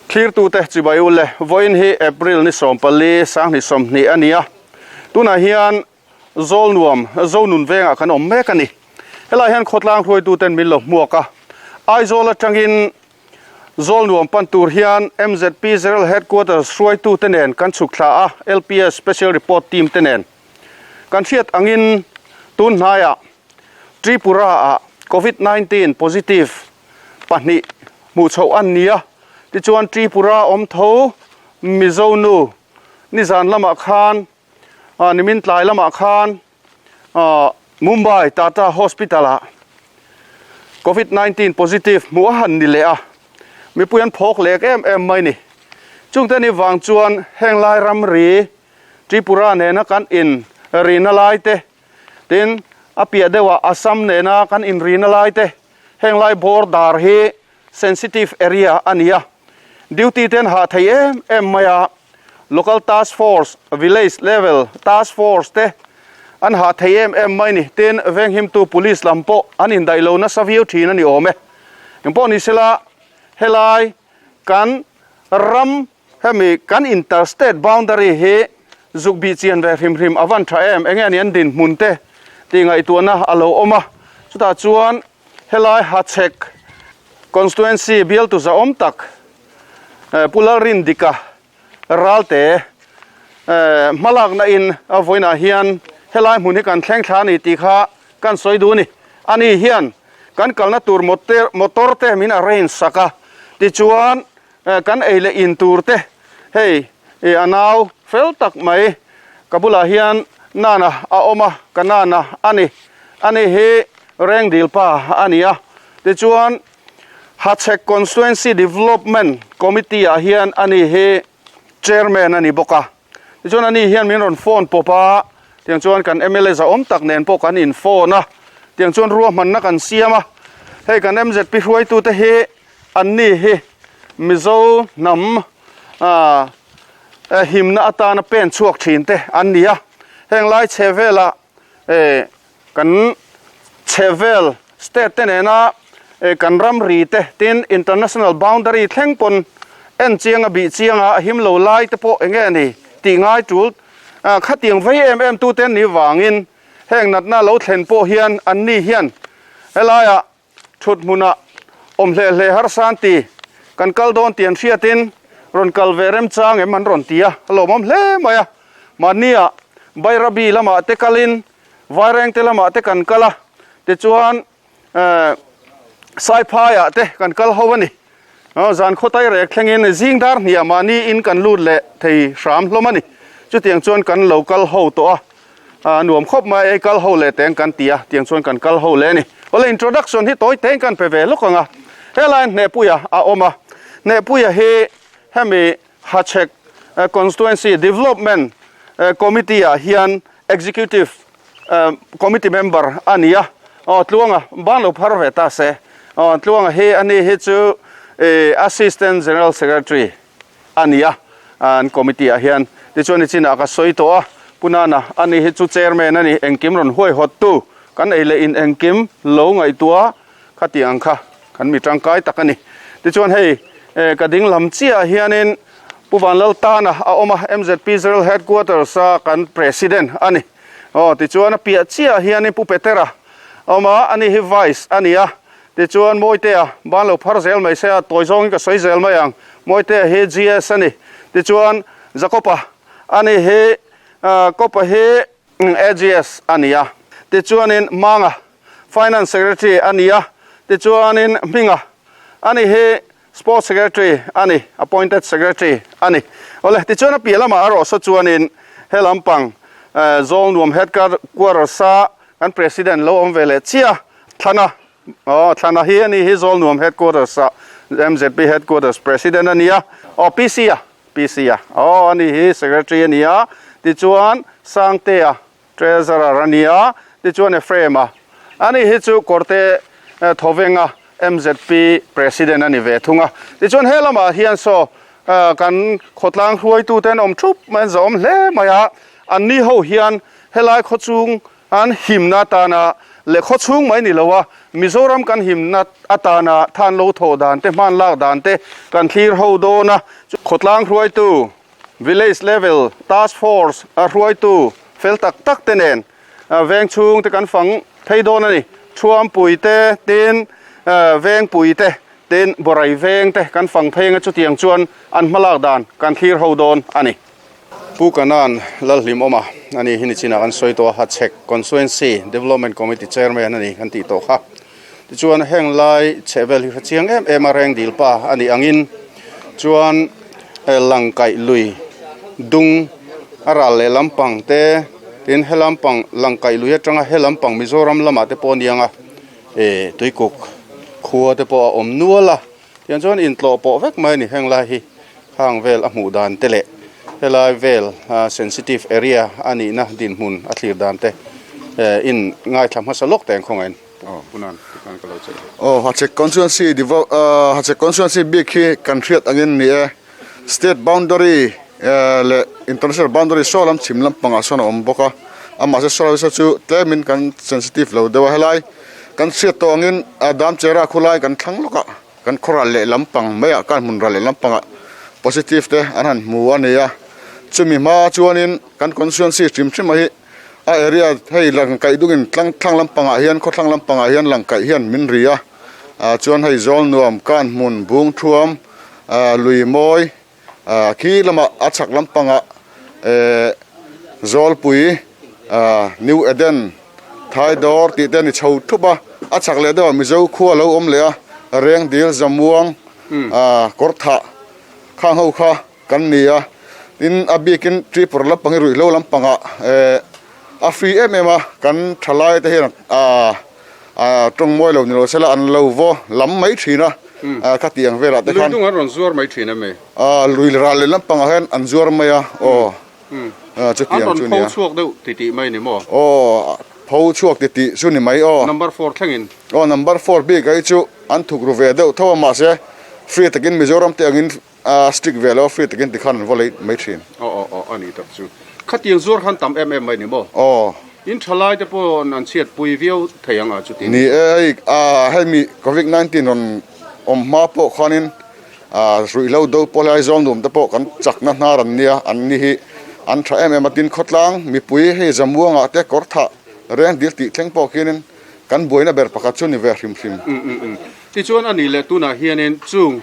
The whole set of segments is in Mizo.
Thlirtute chibai u le, vawiin hi April ni 14, 2020 a ni a. Tunah hian Zawlnuam, Zonun vengah kan awm mek a ni. Helaiah hian khawtlang hruaituten min lo hmuak a. Aizawl atangin Zawlnuam pan tur hian MZP General Headquarters hruaitute nen kan chhuk thla a, LPS Special Report Team te nen. Kan hriat angin tun hnaiah Tripura-ah Covid 19 positive pahnih hmuh chhoh an ni a, tichuan Tripura awm tho Mizo nu nizan lamah khan nimin tlai lamah khan Mumbai Tata Hospital ah Covid 19 positive hmuh a han ni leh a, mipui an phawk lek em em mai ni. Chungte ni vang chuan heng lai ramri Tripura nena kan in rina lai te, tin a piah deuhah Assam nena kan in rina lai te, heng lai border hi sensitive area a ni a, duty te an hah thei em em mai a, local task force, village level task force te an hah thei em em mai ni, tin venghimtu police lam pawh an indaih lo nasa viau thin a ni awm e. Engpawh ni sela helai kan ram Hemi kan inter state boundary hi zuk bih chian ve hrim hrim a van tha em? Enge ani an dinhmun te tih ngaihtuahna a lo awm a. Chutah chuan helai Hachhek constituency bialtu zahawm tak Pu Lalrindika Ralte hmalakna in a vawiinah hian helai hmun hi kan thleng thla a ni tih kha kan sawi duh a ni. Ani hian kan kalna tur motor te min arrange sak a, tichuan Kan ei leh in tur te hei a nau fel tak mai ka bulah hian nana a awm a, ka nana a ni. Ani hi Rengdil pa a ni a, tichuan Hachhek Constituency Development Committee ah hian ani hi Chairman a ni bawk a. Tichuan ani hian min rawn phone pawp a, tiang chuan kan mla zahawm tak nen pawh kan in phone a, tiang chuan ruahmanna kan siam a, hei kan MZP hruaitute hi anni hi Mizo hnam ah himna atana pen chhuak thin te an ni a, heng lai chhe velah eh Kan chhehvel state te nena kan ramri te tin international boundary thleng pawn en chiang a bih chiang a him lo lai te pawh enge a ni tih ngai tul khatiang vei em em tu te an nih vangin heng natna lo thlen pawh hian an ni hian helaiah Thut hmunah awm hleh hleh harsa an ti, kan kal dawn tih an hriatin rawn kal ve remchang em an rawn ti a, a lawmawm hle mai a. Mahnia Bairabi lamah te kalin Vairengte lamah te kan kal a, tichuan Saiphaiah te kan kal ho a ni. Zan khawtai rek thlengin zing dar hniah mahni in kan lut leh thei hram hlawm a ni. Chutiang chuan kan lo kal ho tawh a, a nuam khawp mai a, ei kal ho leh teng kan ti a, tiang chuan kan kal ho leh a ni. Awle introduction hi tawi teng kan pe ve lawk ang a, helaiin Hnehpuia a awm a, Hnehpuia hi hemi Hachhek Constituency Development Committee ah hian Executive Committee member a ni a, aw Tluanga ban lo phar ve ta se, aw Tluanga hi a ni hi chu Assistant General Secretary a ni a, an committee ah hian tichuan i chinah ka sawi tawh a, Pu Nana a ni hi chu Chairman a ni, engkim rawn huaihawt tu kan ei leh in engkim lo ngaihtuah Khati ang kha kan mi tangkai tak a ni. Tichuan hei ka ding lam chiah ah hianin Pu Vanlaltana a awm a, MZP General Headquarters a kan President a ni. Aw tichuan a piah chiah ah hianin Pu Petera a awm a, ani hi Vice a ni a. Tichuan Mawitea ban lo phar zel mai se a, tawi zawngin ka sawi zel mai ang. Mawitea hi GS a ni. Tichuan Jacob-a ani hi Kopa hi AGS a ni a. Tichuanin Manga Finance Secretary a ni a, tichuanin Hminga a ni hi Sports Secretary a ni, Appointed Secretary a ni. Awle, tichuan a piah lamah erawh saw chuanin he lampang Zawlnuam Headquarters a kan President lo awm ve leh chiah Thlana, aw Thlana hi a ni hi Zawlnuam Headquarters a MZP Headquarters President a ni a, aw PC a, PC a, aw a ni hi Secretary a ni a, tichuan Sangtea Treasurer a ni a, tichuan Ephraim-a a ni hi chu Kawrte Thawvenga MZP President a ni ve thung a. Tichuan he lamah hian saw kan khawtlang hruaitute an awm thup mai, an zahawm hle mai a, an ni ho hian helai khawchhung an himna atana leh khawchhung mai ni lo a, Mizoram kan himna atana than lo thawh dan te, hman lak dan te kan thlir ho dawn a. Khawtlang hruaitu, Village Level Task Force a hruaitu fel tak tak te nen veng chhung te kan fang phei dawn a ni. Thuampui te, tin Vengpui te, tin Borai veng te kan fang phei anga chutiang chuan an hmalak dan kan thlir ho dawn a ni. Pu Kanan Lalhlimawma a ni hi nichinah kan sawi tawh a, Hachhek Constituency Development Committee Chairman a ni kan tih tawh kha. Tichuan heng lai chhehvel hi hre chiang em em a reng dil pa a nih angin chuan langkaih lui dung a ral leh lampang te tin he lampang langkaih lui atanga he lampang Mizoram lamah te pawh a niang a eh tuikuk khua te pawh a awm nual a tiang chuan intlawh pawh vek mai a ni heng lai hi khang vel a hmuh dan te leh helai vel sensitive area a nihna dinhmun a thlir dan te eh in ngaithla hmasa lawk teh ang khawngaih in. Aw Hachhek Constituency Hachhek Constituency bik hi kan hriat angin ni e, State boundary leh International boundary saw lam chhim lampangah sawn a awm bawk a, amah se saw saw chu tlemin kan sensitive lo deuh a, helai kan hriat tawh angin Damchera khulai kan thlang lawk a, kan khaw ral leh lampang maiah kan hmun ral leh lampangah positive te an han hmu a ni a, chumi hma chuanin kan Constituency hrim hrim a hi. A area hei langkaih dungin tlang thlang lampangah hian khaw thlang lampangah hian langkaih hian min ri a ah chuan hei zawl nuam kan hmun bung thuam ah lui mawi ah khi lamah a chhak lampangah eh zawlpui ah new eden thaidawr tih te a ni chho thup a a chhak leh deuhah mizo khua a lo awm leh a rengdil zamuang ah kawr thah khang ho kha. Kan ni a, tin a bikin Tripura lampang hi ruihhlo lampangah eh a free em em a, kan thalai te hian ah ah tawng mawi lo ni lo sela an lo vaw lam mai thin a, ah khati ang velah te khan. Lui dung an rawn zuar mai thin em? Ah lui ral leh lampangah hian an zuar mai a, aw ah chuti ang chu nia. An rawn pho chhuak deuh titih mai ni maw? Aw pho chhuak titih chu ni mai aw. Number four thlengin. Aw number four bik ah hi chu an thuk ru ve deuh tho a mahse free takin Mizoram te angin A strict ve lo, free takin tikhan an va lei mai thin. Aw aw aw a nih tak chu. Khatiang zuar khan tam em em mai ni maw? Aw. In tha lai te pawh an chhiat pui viau thei ang a chuti. Ni e, hei a hemi covid 19 rawn awm hma pawh khanin a ruihhlo do pawh lai Aizawl nuam te pawh kan chakna hnar an nia, an ni hi an tha em em a, tin khawtlang mipui hei Zamuangah te kawr thah reng dil tih thleng pawh khianin kan buaina ber pakhat chu ni ve hrim hrim. Tichuan a nih leh tunah hianin chung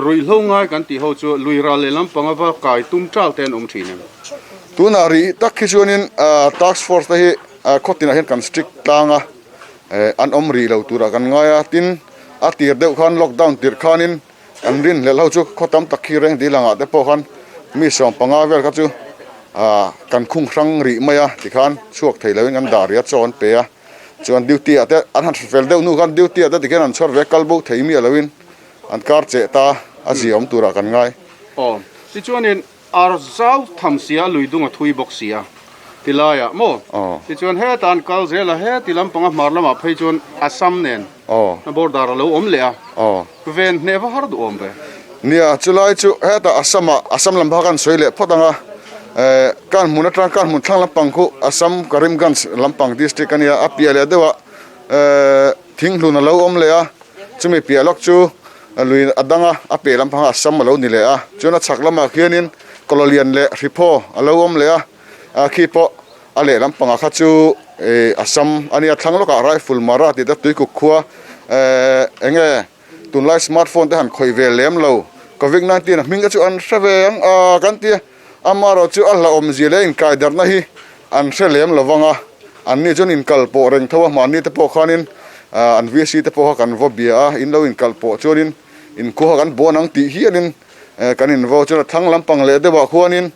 Ruihhlo ngai kan tih ho chu lui ral leh lampanga va kai tum tal te an awm thin em? Tunah rih tak hi chuanin task force te hi khaw tinah hian kan strict tlang a, an awm rih lo turah kan ngai a, tin a tir deuh khan lockdown tirh khanin kan rinhlelh ho chu khaw tam tak khi reng dil angah te pawh khan mi 15 vel kha chu kan khung hrang rih mai a tikhan chhuak thei loin kan dah rih a, chaw an pe a. Chuan duty ah te an han hre fel deuh hnu khan duty ah te tikhian an chhuat ve kal bo thei miah loin an kar cheh ta a zia awm turah kan ngai. Aw, tichuanin ar zau tham sia lui dung a thui bawk sia ti laiah maw? Aw. Tichuan heta an kal zel a, heti lampanga hmar lamah phei chuan Assam nen Aw. border a lo awm leh a, Aw. ven hneh va har duh awm ve. Nia, chulai chu heta Assam ah Assam lam kha kan sawi leh phawt ang a, eh kan hmun atang kan hmun thlang lampang khu Assam Karimganj lampang district a nia, a piah leh deuh ah eh thinghlun a lo awm leh a, chumi piah lawk chu lui a dang a, a piah lampang ah Assam a lo ni leh a, chuan a chhak lamah khianin Kawlalian leh Hriphaw a lo awm leh a, ah khi pawh a leh lampangah kha chu eh Assam a nia, thlang lawkah Rifle Mara tih te Tuikuk khua eh eng nge. Tunlai smart phone te han khawih ve lem lo. Covid 19 a hming te chu an hre ve ang a kan ti a, amaherawh chu a hlauhawmzia leh inkaidarhna hi an hre lem lo vang a, anni chuan inkal pawh reng tho a, mahni te pawh khanin an VC te pawh kha kan va bia a, in lo inkal pawh chuanin inkhua kha kan buan ang tih hialin kan invo chuan a thlang lampang leh deuhah khuanin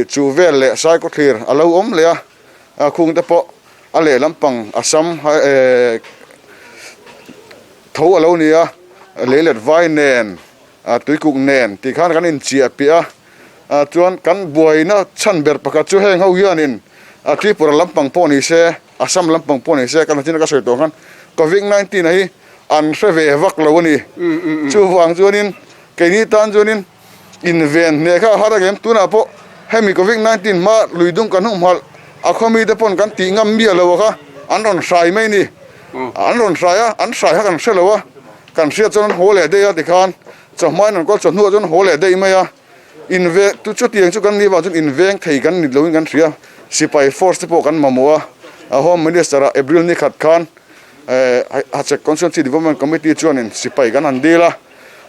chu vel leh saikawthlir a lo awm leh a, a khung te pawh a leh lampang Assam Tho a lo ni a, lei let vai nen, tuikuk nen tih khan kan inchiah piah a, chuan kan buaina chhan ber pakhat chu heng ho hianin Tripura lampang pawh ni se, Assam lampang pawh ni se, kan hachin a ka sawi tawh khan Covid 19 a hi an hre ve vak lo a ni. Chuvang chuanin keini tan chuanin inven hneh kha a har angem? Tunah pawh hemi Covid 19 hma lui dung kan hmuh hmalh a khaw mite pawn kan tih ngam miah lo a kha an rawn hrai mai a ni. An rawn hrai a, an hrai kha kan hre lo a, kan hriat chuan an haw leh daih a tikhan chawhmain an kawl chawhnuah chuan an haw leh daih mai a, inve chu chutiang chu kan nih vang chuan inveng thei kan ni loin kan hria, sipai force te pawh kan mamawh a, a Home Minister ah April ni khat khan Hachhek Constituency Development Committee chuanin sipai kan han dil a.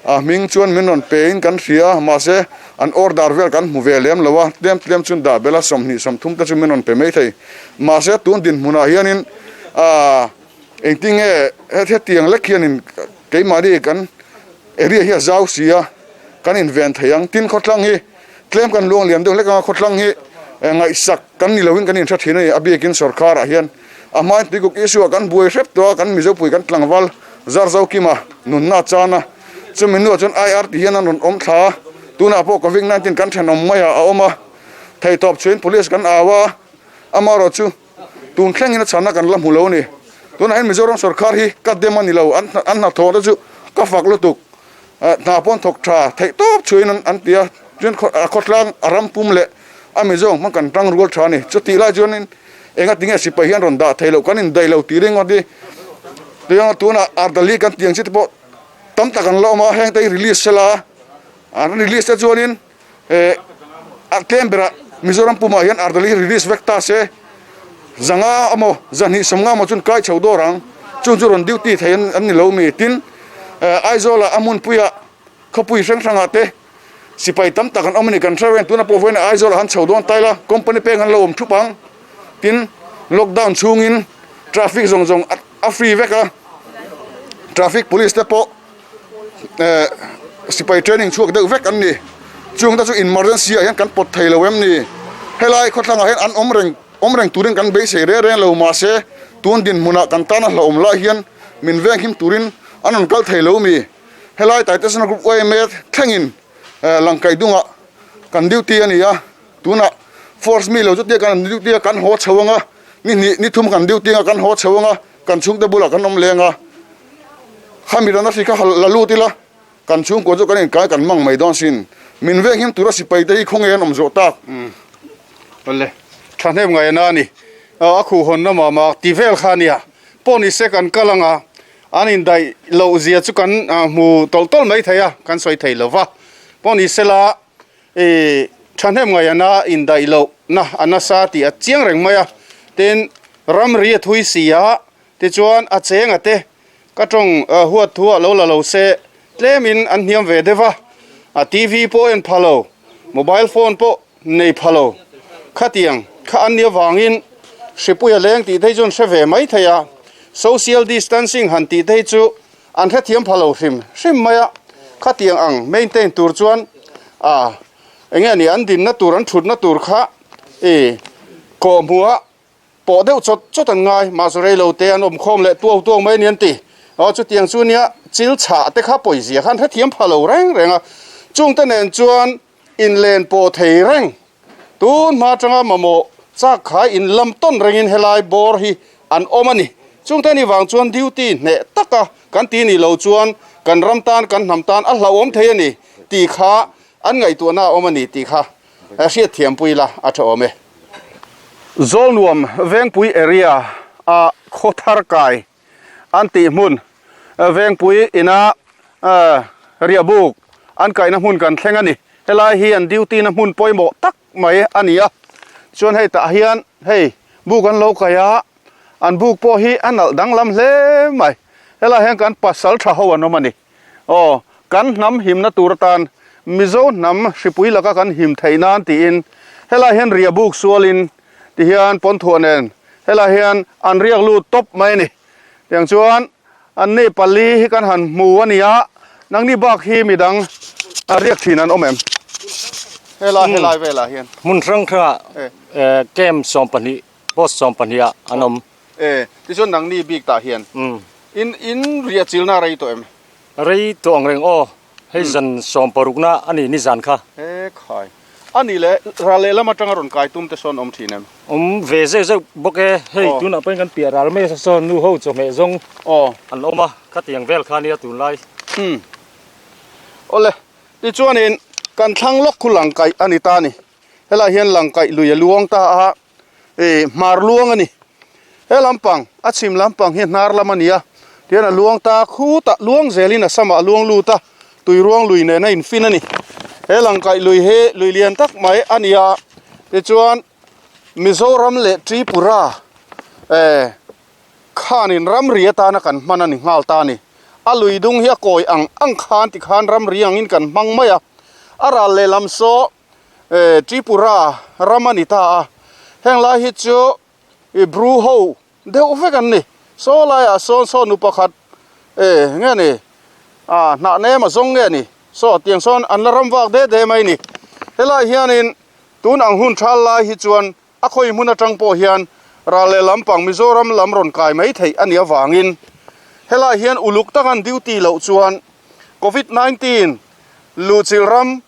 A hming chuan min rawn pe in kan hria a, mahse an order vel kan hmu ve lem lo a, tlem tlem chuan dah bela 20 30 te chu min rawn pe mai thei. Mahse tun dinhmunah hianin aah engtin nge hetiang lek hianin keimahni kan area hi a zau si a, kan inven thei ang. Tin khawtlang hi tlem kan luang liam deuh hlek ang a, khawtlang hi ngaihsak kan ni loin kan inhre thin a ni, a biakin sorkharah hian. A hmain tuikuk issue ah kan buai hrep tawh a, kan Mizopui kan tlangval Zarzo Kima nunna a chan a, chumi hnuah chuan IR ti hian an rawn awm thla a, tunah pawh Covid 19 kan thenawm maiah a awm a, theitawp chhuiin police kan au a, amaherawh chu tun thlengin a chhanna kan la hmu lo a ni. Tunah hian Mizoram sorkar hi ka dem a ni lo, an hnathawh te chu ka fak lutuk, hna pawh an thawk tha theihtawp chhuiin an ti a, chuan khawtlang a ram pum leh a Mizo hmang kan tang rual tha a ni. Chutih lai chuanin Enga tinge sipai hian rawn dah thei loh kan indaih lo tih ringawt hi tiang a tunah Ardali kan tih ang chi te pawh tam tak an la awm a, heng te hi release sela an release te chuanin eh a tlem berah Mizoram pumah hian Ardali hi release vek ta se zanga emaw zahnih sawmnga emaw chuan kai chho dawr ang chung chu rawn duty thei an ni lo mi tin eh Aizawlah a hmunpuiah Khawpui hrang hrangah te sipai tam tak an awm a ni. Kan hre reng tuna pawh vawiin Aizawl ah han chho dawn ta ila company peng an lo awm thup ang. Tin, lockdown chhungin traffic zawng zawng a free vek a, traffic police te pawh eh sipai training chhuak deuh vek an ni. Chung te chu emergency ah hian kan pawt thei lo em ni? Helai khawthlangah hian an awm reng awm reng turin kan beisei reng reng lo mahse tun dinhmunah kan tana hlauhawm lai hian min venghim turin an rawn kal thei lo mi? Helai Taitesena Group yma thlengin Langkaih dungah kan duty a ni a, tunah force mi lo chu tia kan duty a kan haw chho anga, ni hnih ni thum kan duty anga kan haw chho anga, kan chhungte bulah kan awm leng a, khami rana hri kha la lut ila kan chhungkua chu kan inkai kan mang mai dawn sin, min venghim tura sipai te hi khawnge an awm zawh tak. Awle, thahnem ngaihna a ni, a khuhhawnna mah mah ti vel kha a nia, pawh ni se kan kal anga An indaih loh zia chu kan hmu tawlh tawlh mai thei a, kan sawi thei lo va. Pawh ni sela i thahnem ngaihana indaih lohna a nasa tih a chiang reng mai a. Tin, ramri a thui si a, tichuan a chenga te ka tawng huat thu ah lo la lo se tlemin an hniam ve deuh va. A TV pawh en pha lo, mobile phone pawh nei pha lo. Khatiang kha an nih avangin hripui a leng tih te hi chu an hre ve mai thei a, social distancing han tih te hi chu an hrethiam pha lo hrim hrim mai a. Khatiang ang maintain tur chuan ah eng nge ni an dinna tur an thutna tur kha ih kawhhmuh a Pawh deuh chawt chawt an ngai, mahse rei lo te an awm khawm leh tuau tuau mai a ni an ti. Aw chutiang chu nia chil chhah te kha pawizia khan hrethiam pha lo reng reng a, chungte nen chuan inlen pawh thei reng. Tun hma atanga mamawh chak kha inlam tawn rengin helai bawr hi an awm a ni. Chungte ni vang chuan duty hneh taka kan ti ni lo chuan kan ram tan kan hnam tan a hlauhawm thei a ni tih kha an ngaihtuahna a awm a ni tih kha hriatthiampui la a tha awm e. Zawlnuam Vengpui area a khawthar kai an tih hmun Vengpui ina riahbuk an kaihna hmun kan thleng a ni. Helai hi an duty na hmun pawimawh tak mai a ni a. Chuan hei tah hian hei buk an lo kai a, an buk pawh hi a nalh danglam hle mai. Helai hian kan pasal tha ho an awm a ni. Aw, kan hnam himna tur atan Mizo hnam hripui laka kan him theih nan tiin helai hian riahbuk sualin tihian pawnthuah nen helai hian an riak lut tawp mai a ni. Tiang chuan anni pali hi kan han hmu a ni a, nangni bak hi midang riak thin an awm em? Helai helai velah hian. Hmun hrang hrangah camp 12 post 12 ah an awm. E, tichuan nangni bik tah hian in in riah chilna rei tawh em? Rei tawh ang reng aw, hei zan 16na a ni nizan kha. E khai, a nih leh ral lehlam atanga rawn kai tum te sawn awm thin em? Awm ve zeuh zeuh bawk e, hei tunah pawhin kan piah ral mai a sawn nu ho chawhmeh zawng an awm a, khatiang vel kha nia tunlai. Umm, awle, tichuanin kan thlang lawk khu langkaih a ni ta a ni, helaiah hian langkaih lui a luang ta a. Ih hmar luang a ni. He lampang, a chhim lampang hi hnar lam a ni a, tihian a luang ta khutah luang zelin a samah a luang lut a, tui ruang lui nen a infin a ni. He Langkaih lui hi lui lian tak mai a ni a, tichuan Mizoram leh Tripura eh khanin ramri atana kan hman a ni nghal ta a ni. A lui dung hi a kawi ang ang khan tikhan ramri angin kan hmang mai a, a ral lehlam saw eh Tripura ram a ni ta a, heng lai hi chu i Bru ho deuh vek an ni. Saw laiah sawn saw nu pakhat eh nge ni ah hnah nem a zawng nge ni saw tiang sawn an la ram vak de de mai ni. Helai hianin tun ang hun thal lai hi chuan a khawi hmun atang pawh hian ral leh lampang Mizoram lam rawn kai mai theih a nih avangin helai hian uluk tak an duty loh chuan Covid 19 luhchilh ram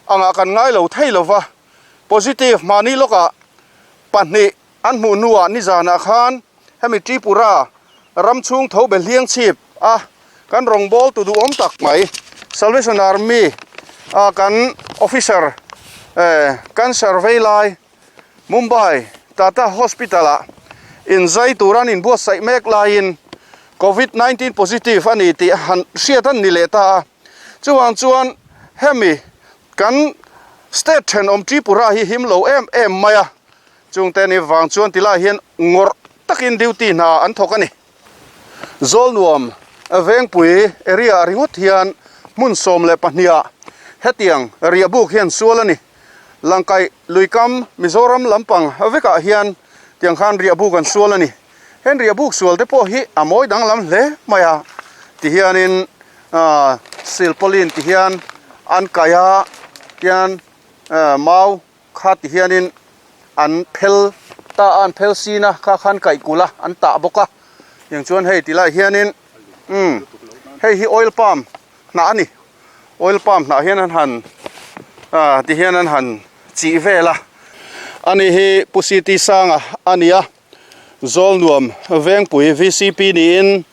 angah kan ngai lo thei lo va, positive mahni lawkah pahnih an hmuh hnuah nizanah khan hemi Tripura ram chhung tho be hliang chhip a kan rawngbâwl tu duhawm tak mai Salvation Army a kan officer cancer vei lai Mumbai Tata Hospital ah inzai tura an inbuatsaih mek laiin Covid 19 positive a ni tih han hriat an ni leh ta a. Chuvang chuan hemi kan state thenawm Tripura hi him lo em em mai a, chungte ni vang chuan tilai hian ngawrh takin duty hna an thawk a ni. Zawlnuam Vengpui area ah ringawt hian hmun 12 ah hetiang riahbuk hian sual a ni. Langkaih luikam Mizoram lampang vekah hian tiang khan riahbuk an sual a ni. Heng riahbuk sual te pawh hi a mawi danglam hle mai a, tihianin ahh silpaulin ti hian an kaih a tian mau kha ti hianin an phel ta a an phel sin a kha khan kaih kulh a an tah bawk a tiang chuan hei ti lai hianin umm hei hi oil palm hnah a ni oil palm hnah hian an han ah ti hian an han chih vel a ani hi Pu C T Sanga a ni a. Zawlnuam Vengpui vcp niin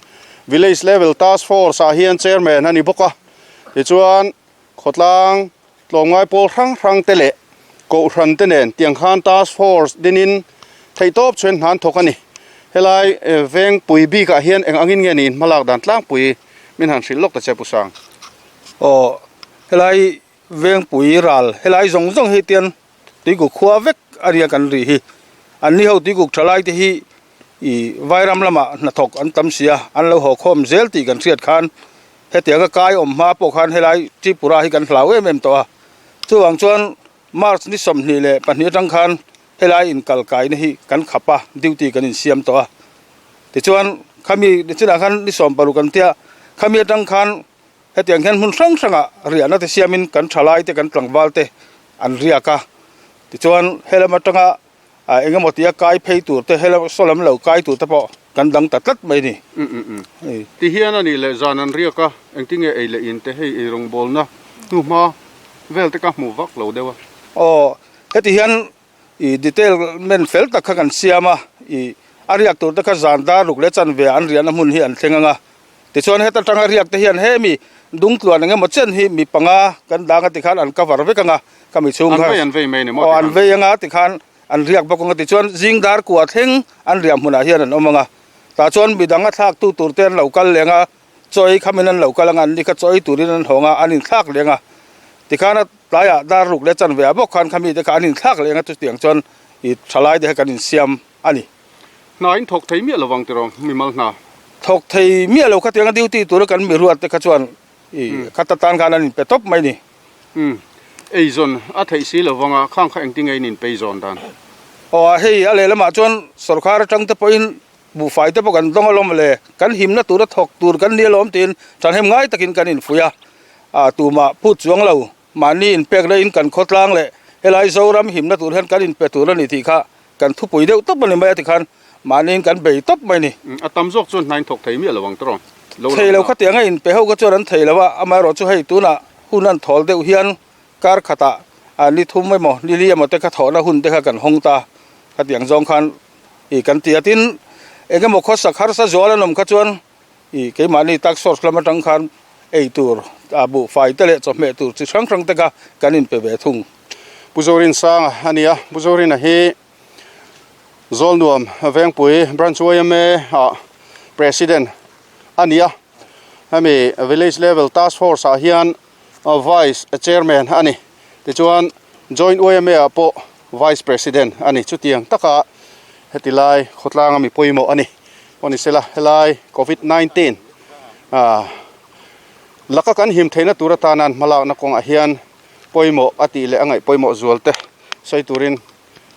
Village Level Task Force ah hian Chairman a ni bawk a, tichuan khawtlang tlawmngai pawl hrang hrang te leh Kohhran te nen tiang khan Task Force dinin theihtawp chhuan hna an thawk a ni. Helai Vengpui bikah hian eng angin nge niin hmalak dan tlangpui min han hrilh lawk ta che Pu Sang. Aw helai Vengpui ral helai zawng zawng hi tian Tuikuk khua vek a nia kan ri hi. An ni ho tuikuk tha lai te hi ih vairam lamah hnathawk an tam si a, an lo haw khawm zel tih kan hriat khan hetianga kai awm hma pawh khan helai Tripura hi kan hlau em em tawh a. Chuvang chuan March ni 22 atang khan helai inkal kaina hi kan khap a, duty kan insiam tawh a. Tichuan khami nichinah khan ni 60 kan tia, khami atang khan Hetiang hian hmun hrang hrangah riahna te siamin kan thalai te kan tlangval te an riak a, tichuan helam atanga eng emaw tia kai phei tur te helam saw lam lo kai tur te pawh kan dang ta tlat mai a ni. Ti hian a nih leh zan an riak a, engtinge ei leh in te hei ei rawngbawlna hnuhma vel te ka hmu vak lo deuh a. Aw, heti hian I detail men fel tak kha kan siam a, i a riak tur te kha zan dar ruk leh chanve ah an riahna hmun hi an thleng ang a. Tichuan heta tanga riak te hian hemi dungtluan eng emaw chen hi mi panga kan dang a tikhan an cover vek ang a, khami chhung kha An vei an vei mai ni maw aw an vei ang a tikhan an riak bawk ang a, tichuan zing dar kua thleng an riah hmunah hian an awm ang a. Tah chuan midang a thlak tu tur te an lo kal leng a, Chaw ei khamin an lo kal anga an ni kha chaw ei turin an hawng a, an inthlak leng a. Tikhan a tlaiah dar ruk leh chanve ah bawk khan khami te kha an inthlak leng a, chutiang chuan i thalai te kha kan insiam a ni. Hna in thawk thei miah lo vang tiraw mimal hna? Thawk thei miah lo khatiang a duty tura kan mi ruat te kha chuan i khata tan khan an inpe tawp mai ni. Umm eizawn a theih si lo vang a, khang kha engtinge in inpei zawn dan? Aw a hei a lehlamah chuan sorkar atang te pawhin Buhfai te pawh kan dawng alawm le, kan himna tura thawk tur kan ni alawm tiin ṭhahnem ngai takin kan infuih a, ah tumah phut chuang lo, mahni inpek leh in kan khawtlang leh helai Zoram himna tur hian kan inpe tur a ni tih kha kan thupui deuh tawp a ni mai a tikhan mahniin kan bei tawp mai a ni. A tam zawk chuan hnain thawk thei miah lo ang tawh. Thei lo khatiang a inpe ho kha chuan an thei lo a, amaherawh chu hei tunah hun an thawl deuh hian kar khatah ni thum emaw ni li emaw te kha thawhna hun te kha kan hawng ta khatiang zawng khan I kan ti a, tin eng emaw khawsak harsa zual an awm kha chuan i keimahni task force lam atang khan ei tur a buhfai te leh chawhmeh tur chi hrang hrang te kha kan inpe ve thung. Pu Zorin Sanga a ni a, Pu Zorina hi Zawlnuam Vengpui Branch yma ah President a ni a, hemi Village Level Task Force ah hian Vice Chairman a ni. Tichuan Joint yma ah pawh Vice President a ni. Chutiang taka heti lai khawtlanga mi pawimawh a ni. Aw ni sela helai Covid 19 ah laka kan him theihna tur atana an hmalakna kawngah hian pawimawh a tih leh a ngaih pawimawh zual te sawi turin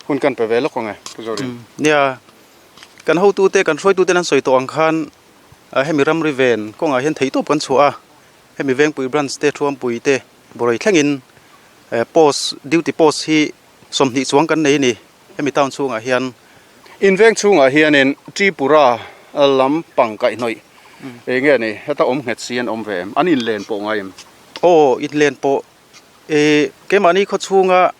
hun kan pe ve lawk ang e Pu Zorin. Nia, kan hotute, kan hruaituten an sawi tawh ang khan hemi ramri ven kawngah hian theihtawp kan chhuah a, hemi Vengpui branch te, Thuampui te, Bawrei thlengin post, duty post hi 20 chuang kan nei a ni hemi town chhungah hian. In veng chhungah hianin Tripura lam pang kaihhnawih eng nge ni heta awm nghet si an awm ve em? An inlen pawh ngai em? Aw, inlen pawh e keimahni khaw chhunga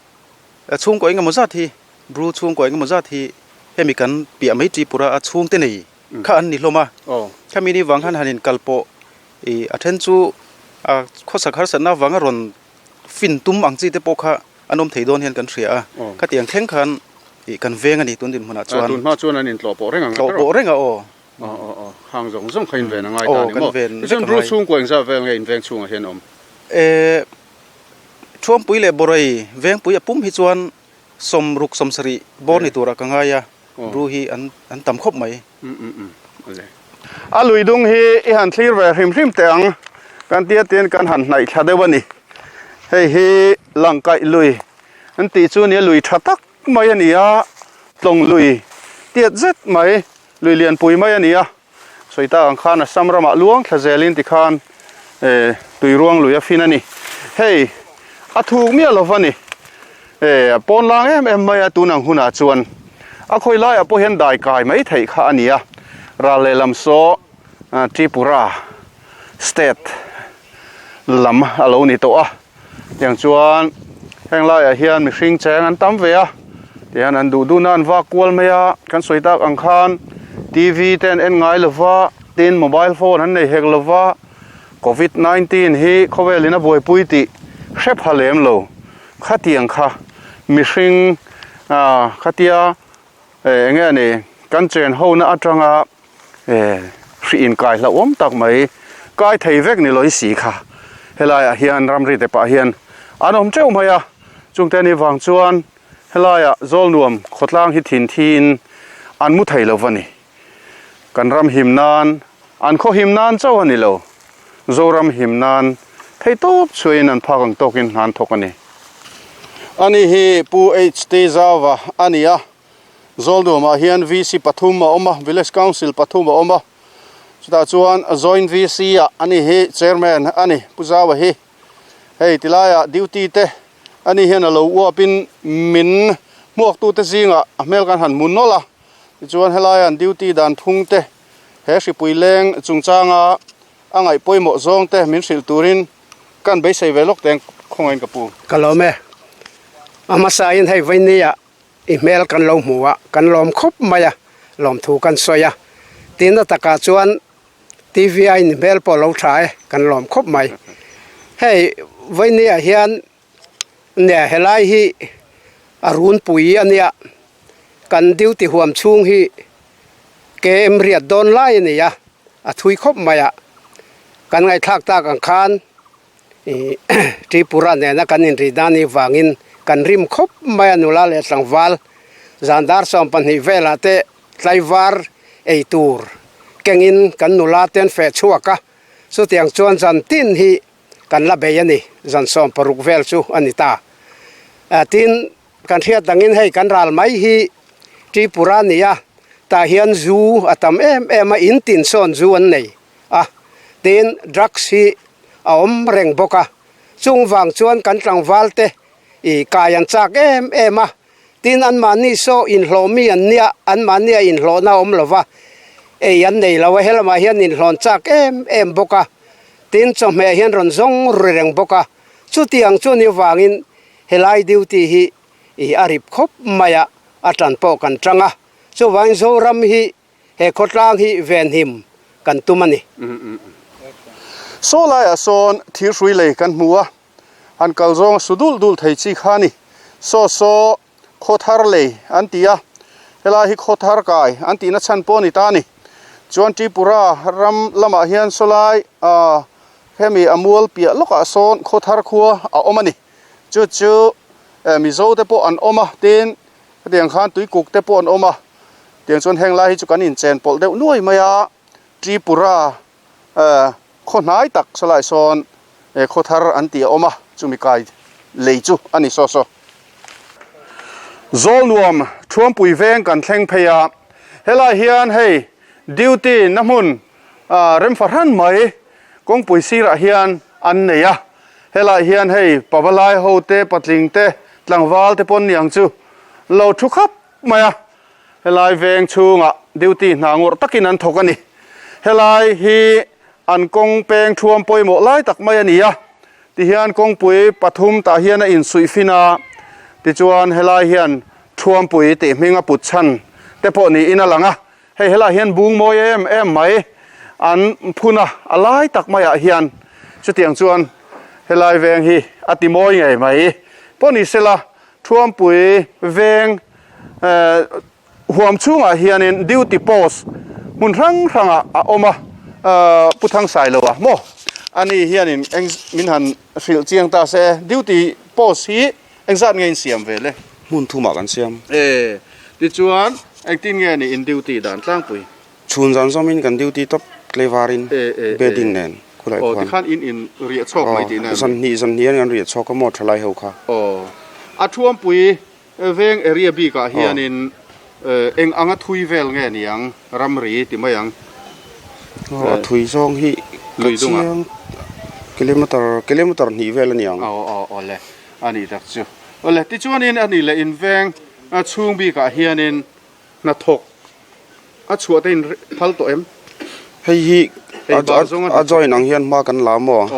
Chhungkaw engemaw zat hi, Bru chhungkaw engemaw zat hi hemi kan piah mai Tripura a chhungte nei kha an ni hlawm a. Khami ni vang khan han inkal pawh ih a then chu a khawsak harsatna avanga rawn fin tum ang chi te pawh kha an awm thei dawn hian kan hria a. Khatiang thleng khan ih kan veng a ni tun dinhmunah chuan. Tun hma chuan an intlawh pawh reng ang a. Tlawh pawh reng a aw. Aw aw aw, hang zawng zawng kha inven a ngai ta a ni maw? Tichuan Bru chhungkaw engzat vel nge inveng chhungah hian awm? E. Thuampui leh Bawrei vengpui a pum hi chuan 60 70 bawr ni turah ka ngai a, Bru hi an an tam khawp mai. A lui dung hi i han thlir ve hrim hrim teh ang, kan tia tiin kan han hnaih thla deuh a ni. Hei hi Langkaih lui an tih chu nia lui tha tak mai a ni a, tlawng lui tiat zet mai, lui lianpui mai a ni a. Sawi tak ang khan Assam ramah luang thla zelin tikhan tui ruang lui a fin a ni. Hei a thuk miah lo va ni. A pawn lang em em mai a tun ang hunah chuan a khawi laiah pawh hian dai kai mai theih kha a ni a. Ral lehlam saw Tripura state lam a lo ni tawh a. Tiang chuan heng laiah hian mihring cheng an tam ve a, tihian an duh duhna an vak kual mai a, kan sawi tak ang khan TV te an en ngai lo va, tin mobile phone an nei hek lo va, covid 19 hi khawvelin a buaipui tih hre pha lem lo, khatiang kha mihring ah khatia eng nge ni kan chen hona atanga Hri inkai hlauhawm tak mai kai thei vek ni lawih si kha helaiah hian ramri te pah hian an awm teuh mai a, chungte ni vang chuan helaiah Zawlnuam khawtlang hi thin thiin an mu thei lo va ni. Kan ram him nan an khaw him nan chauh a ni lo, Zoram him nan thei tawp chhuahin an phak ang tawkin hna an thawk a ni. Ani hi Pu HT Zauva a ni a. Zawlnuamah hian VC pathum a awm a, Village Council pathum a awm a, chutah chuan Joint VC ah ani hi Chairman a ni, Pu Zaua hi. Hei tilaiah duty te ani hian a lo uapin min hmuaktute zingah a hmel kan han hmu nawlh a, tichuan helaiah an duty dan phung te he hripui leng chungchanga a ngaih pawimawh zawng te min hrilh turin kan beisei ve lawk teng khawngaiin ka pu. Ka lawm e. A hmasain hei Vainia I hmel kan lo hmu a, kan lawm khawp mai a, lawmthu kan sawi a. Tina takah chuan TV a in hmel pawh lo tha e, kan lawm khawp mai. Hei Vainia hian nia helai hi a runpui a nia, kan duty huam chhung hi KM riat dawn lai a ni a, a thui khawp mai a. Kan ngaihthlak tak ang khan Tripura nena kan inri dan hi vangin kan rim khawp mai a nula leh tlangval zan dar 12 velah te tlaivar ei tur kengin kan nula te an feh chhuak a, chutiang chuan zan tin hi kan la bei a ni, zan 16 vel chu a ni ta. Tin, kan hriat dangin hei kan ral mai hi Tripura a ni a, tah hian zu a tam em em a, in tin sawn zu an nei a, tin drugs hi a awm reng bawk a, chung vang chuan kan tlangval te ih kai an chak em em a, tin anmahni saw inhlawh mi an nia, anmahni a inhlawhna a awm lo va, ei an nei lo a, helamah hian inhlawn chak em em bawk a, tin chawhmeh hian rawn zawng ru reng bawk a, chutiang chu ni vangin helai duty hi ih a rip khawp mai a, a tan pawh kan tang a, chuvangin Zoram hi He khawtlang hi venhim kan tum a ni. Saw laiah sawn thirhrui lei kan hmu a, han kal zawng a su dul dul thei chi kha a ni. Saw saw khaw thar lei an ti a, Helai hi Khawthar kai an tihna chhan pawh a ni ta a ni. Chuan Tripura ram lamah hian sawlai ah hemi a mual piah lawkah sawn Khawthar khua a awm a ni. Chu chu Mizo te pawh an awm a, tin hetiang khan Tuikuk te pawh an awm a. Tiang chuan heng lai hi chu kan inchen pawlh deuh nuai mai a, Tripura khaw hnai tak sawlai sawn khaw thar an tih a awm a, chumi kai lei chu a ni saw saw. Zawlnuam Thuampui veng kan thleng phei a, helai hian hei duty na hmun rem fahran mai kawngpui sirah hian an nei a, helai hian hei pavalai ho te patling te tlangval te pawn niang chu lo thu khap mai a, helai veng chhungah duty hna ngawrh takin an thawk a ni. Helai hi an kawng peng thuam pawimawh lai tak mai a ni a, tihian kawngpui pathum tah hian a insuih fin a, tichuan helai hian thuampui tih hming a put chhan te pawh niin a lang a, hei helai hian bung mawi em em mai an phun a, a lai tak maiah hian chutiang chuan helai veng hi a ti mawi ngei mai pawh ni sela Thuampui veng huam chhungah hianin duty post hmun hrang hrangah a awm a, Pu Thangsailo a maw? Ani hianin eng min han hrilh chiang ta se, duty post hi engzat nge in siam ve le? Hmun thumah kan siam. E, tichuan engtin nge ni in duty dan tlangpui? Chhun zan zawmin kan duty tawp tleivarin bedding nen khulai khuan. Aw tikhan in in riah chhawk mai tihna em ni? Zan hnih zan hnih an kan riah chhawk a maw thalai ho kha. Aw a thuampui veng area bikah hianin eng anga thui vel nge niang ramri ti mai ang? Aw a thui zawng hi ka chiang kilometer kilometer hnih vel a niang. Aw aw aw le a nih tak chu. Aw le tichuanin a nih leh in veng chhung bikah hianin Hnathawk a chhuah te in phal tawh em? Hei hi a join ang hian hma kan la maw?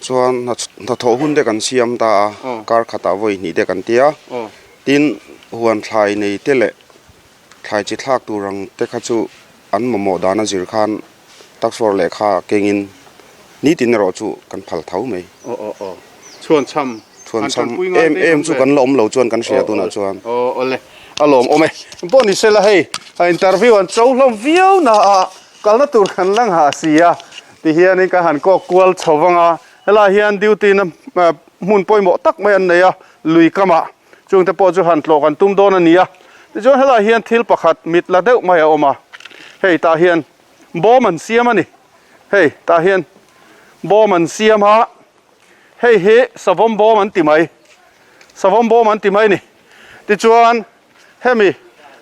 Chuan hnathawh hun te kan siam ta a, kar khatah vawi hnih te kan ti a. Tin, huan thlai nei te leh thlai chi thlak tur ang te kha chu an mamawh dan a zir khan taksawr lehkha kengin nitin erawh chu kan phal tho mai. Chhuanchham Chhuanchham em em chu kan la awm lo chuan kan hria tunah chuan. Aw awle a lawm awm e. Pawh ni sela hei interview an cho hlawm viau na a kalna tur kan la nghah si a ti hianin ka han kawk kual chho vang a helai hian duty na hmun pawimawh tak mai an nei a lui kamah chungte pawh chu han tlawh kan tum dawn a ni a tichuan helai hian thil pakhat mit la deuh mai a awm a hei tah hian bawm an siam a ni hei tah hian bawm an siam a. Hei hi savawm bawm an ti mai, savawm bawm an ti mai a ni. Tichuan hemi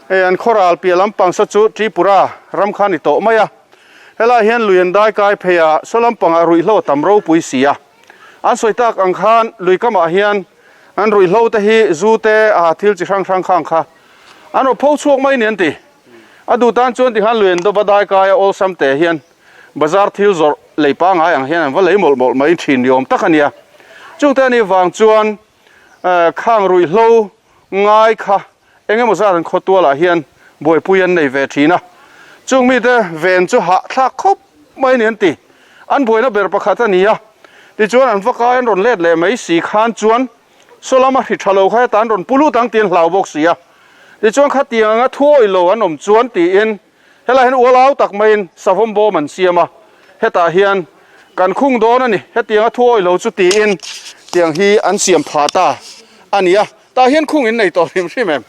hei an khawral piah lampang saw chu Tripura ram kha a ni tawh mai a. Helai hian lui an dai kai phei a, saw lampangah ruihhlo a tam ropui si a. An sawi tak ang khan lui kamah hian an ruihhlo te hi zu te a thil chi hrang hrang khang kha an rawn pho chhuak mai a ni an ti. A duh tan chuan tikhan lui an dawp a dai kai a awlsam te hian Bazar thil zawrh lei pangai ang hian an va lei mawlh mawlh mai thin ni awm tak a nia. Chungte a nih vang chuan khang ruihhlo ngai kha eng emaw zat an khawtualah hian buaipui an nei ve thin a. Chung mite ven chu hahthlak khawp mai a ni an ti. An buaina ber pakhat a ni a. Tichuan an va kai an rawn let leh mai si khan chuan saw lama hri tha lo kha heta an rawn pu lut ang tiin hlau bawk si a. Tichuan khatiang anga thuawih lo an awm chuan tiin Helai hian ualau tak maiin savawm bawm an siam a, hetah hian kan khung dawn a ni, hetianga thu awih lo chu tiin tiang hi an siam phah ta a ni a, tah hian khung in nei tawh hrim hrim em?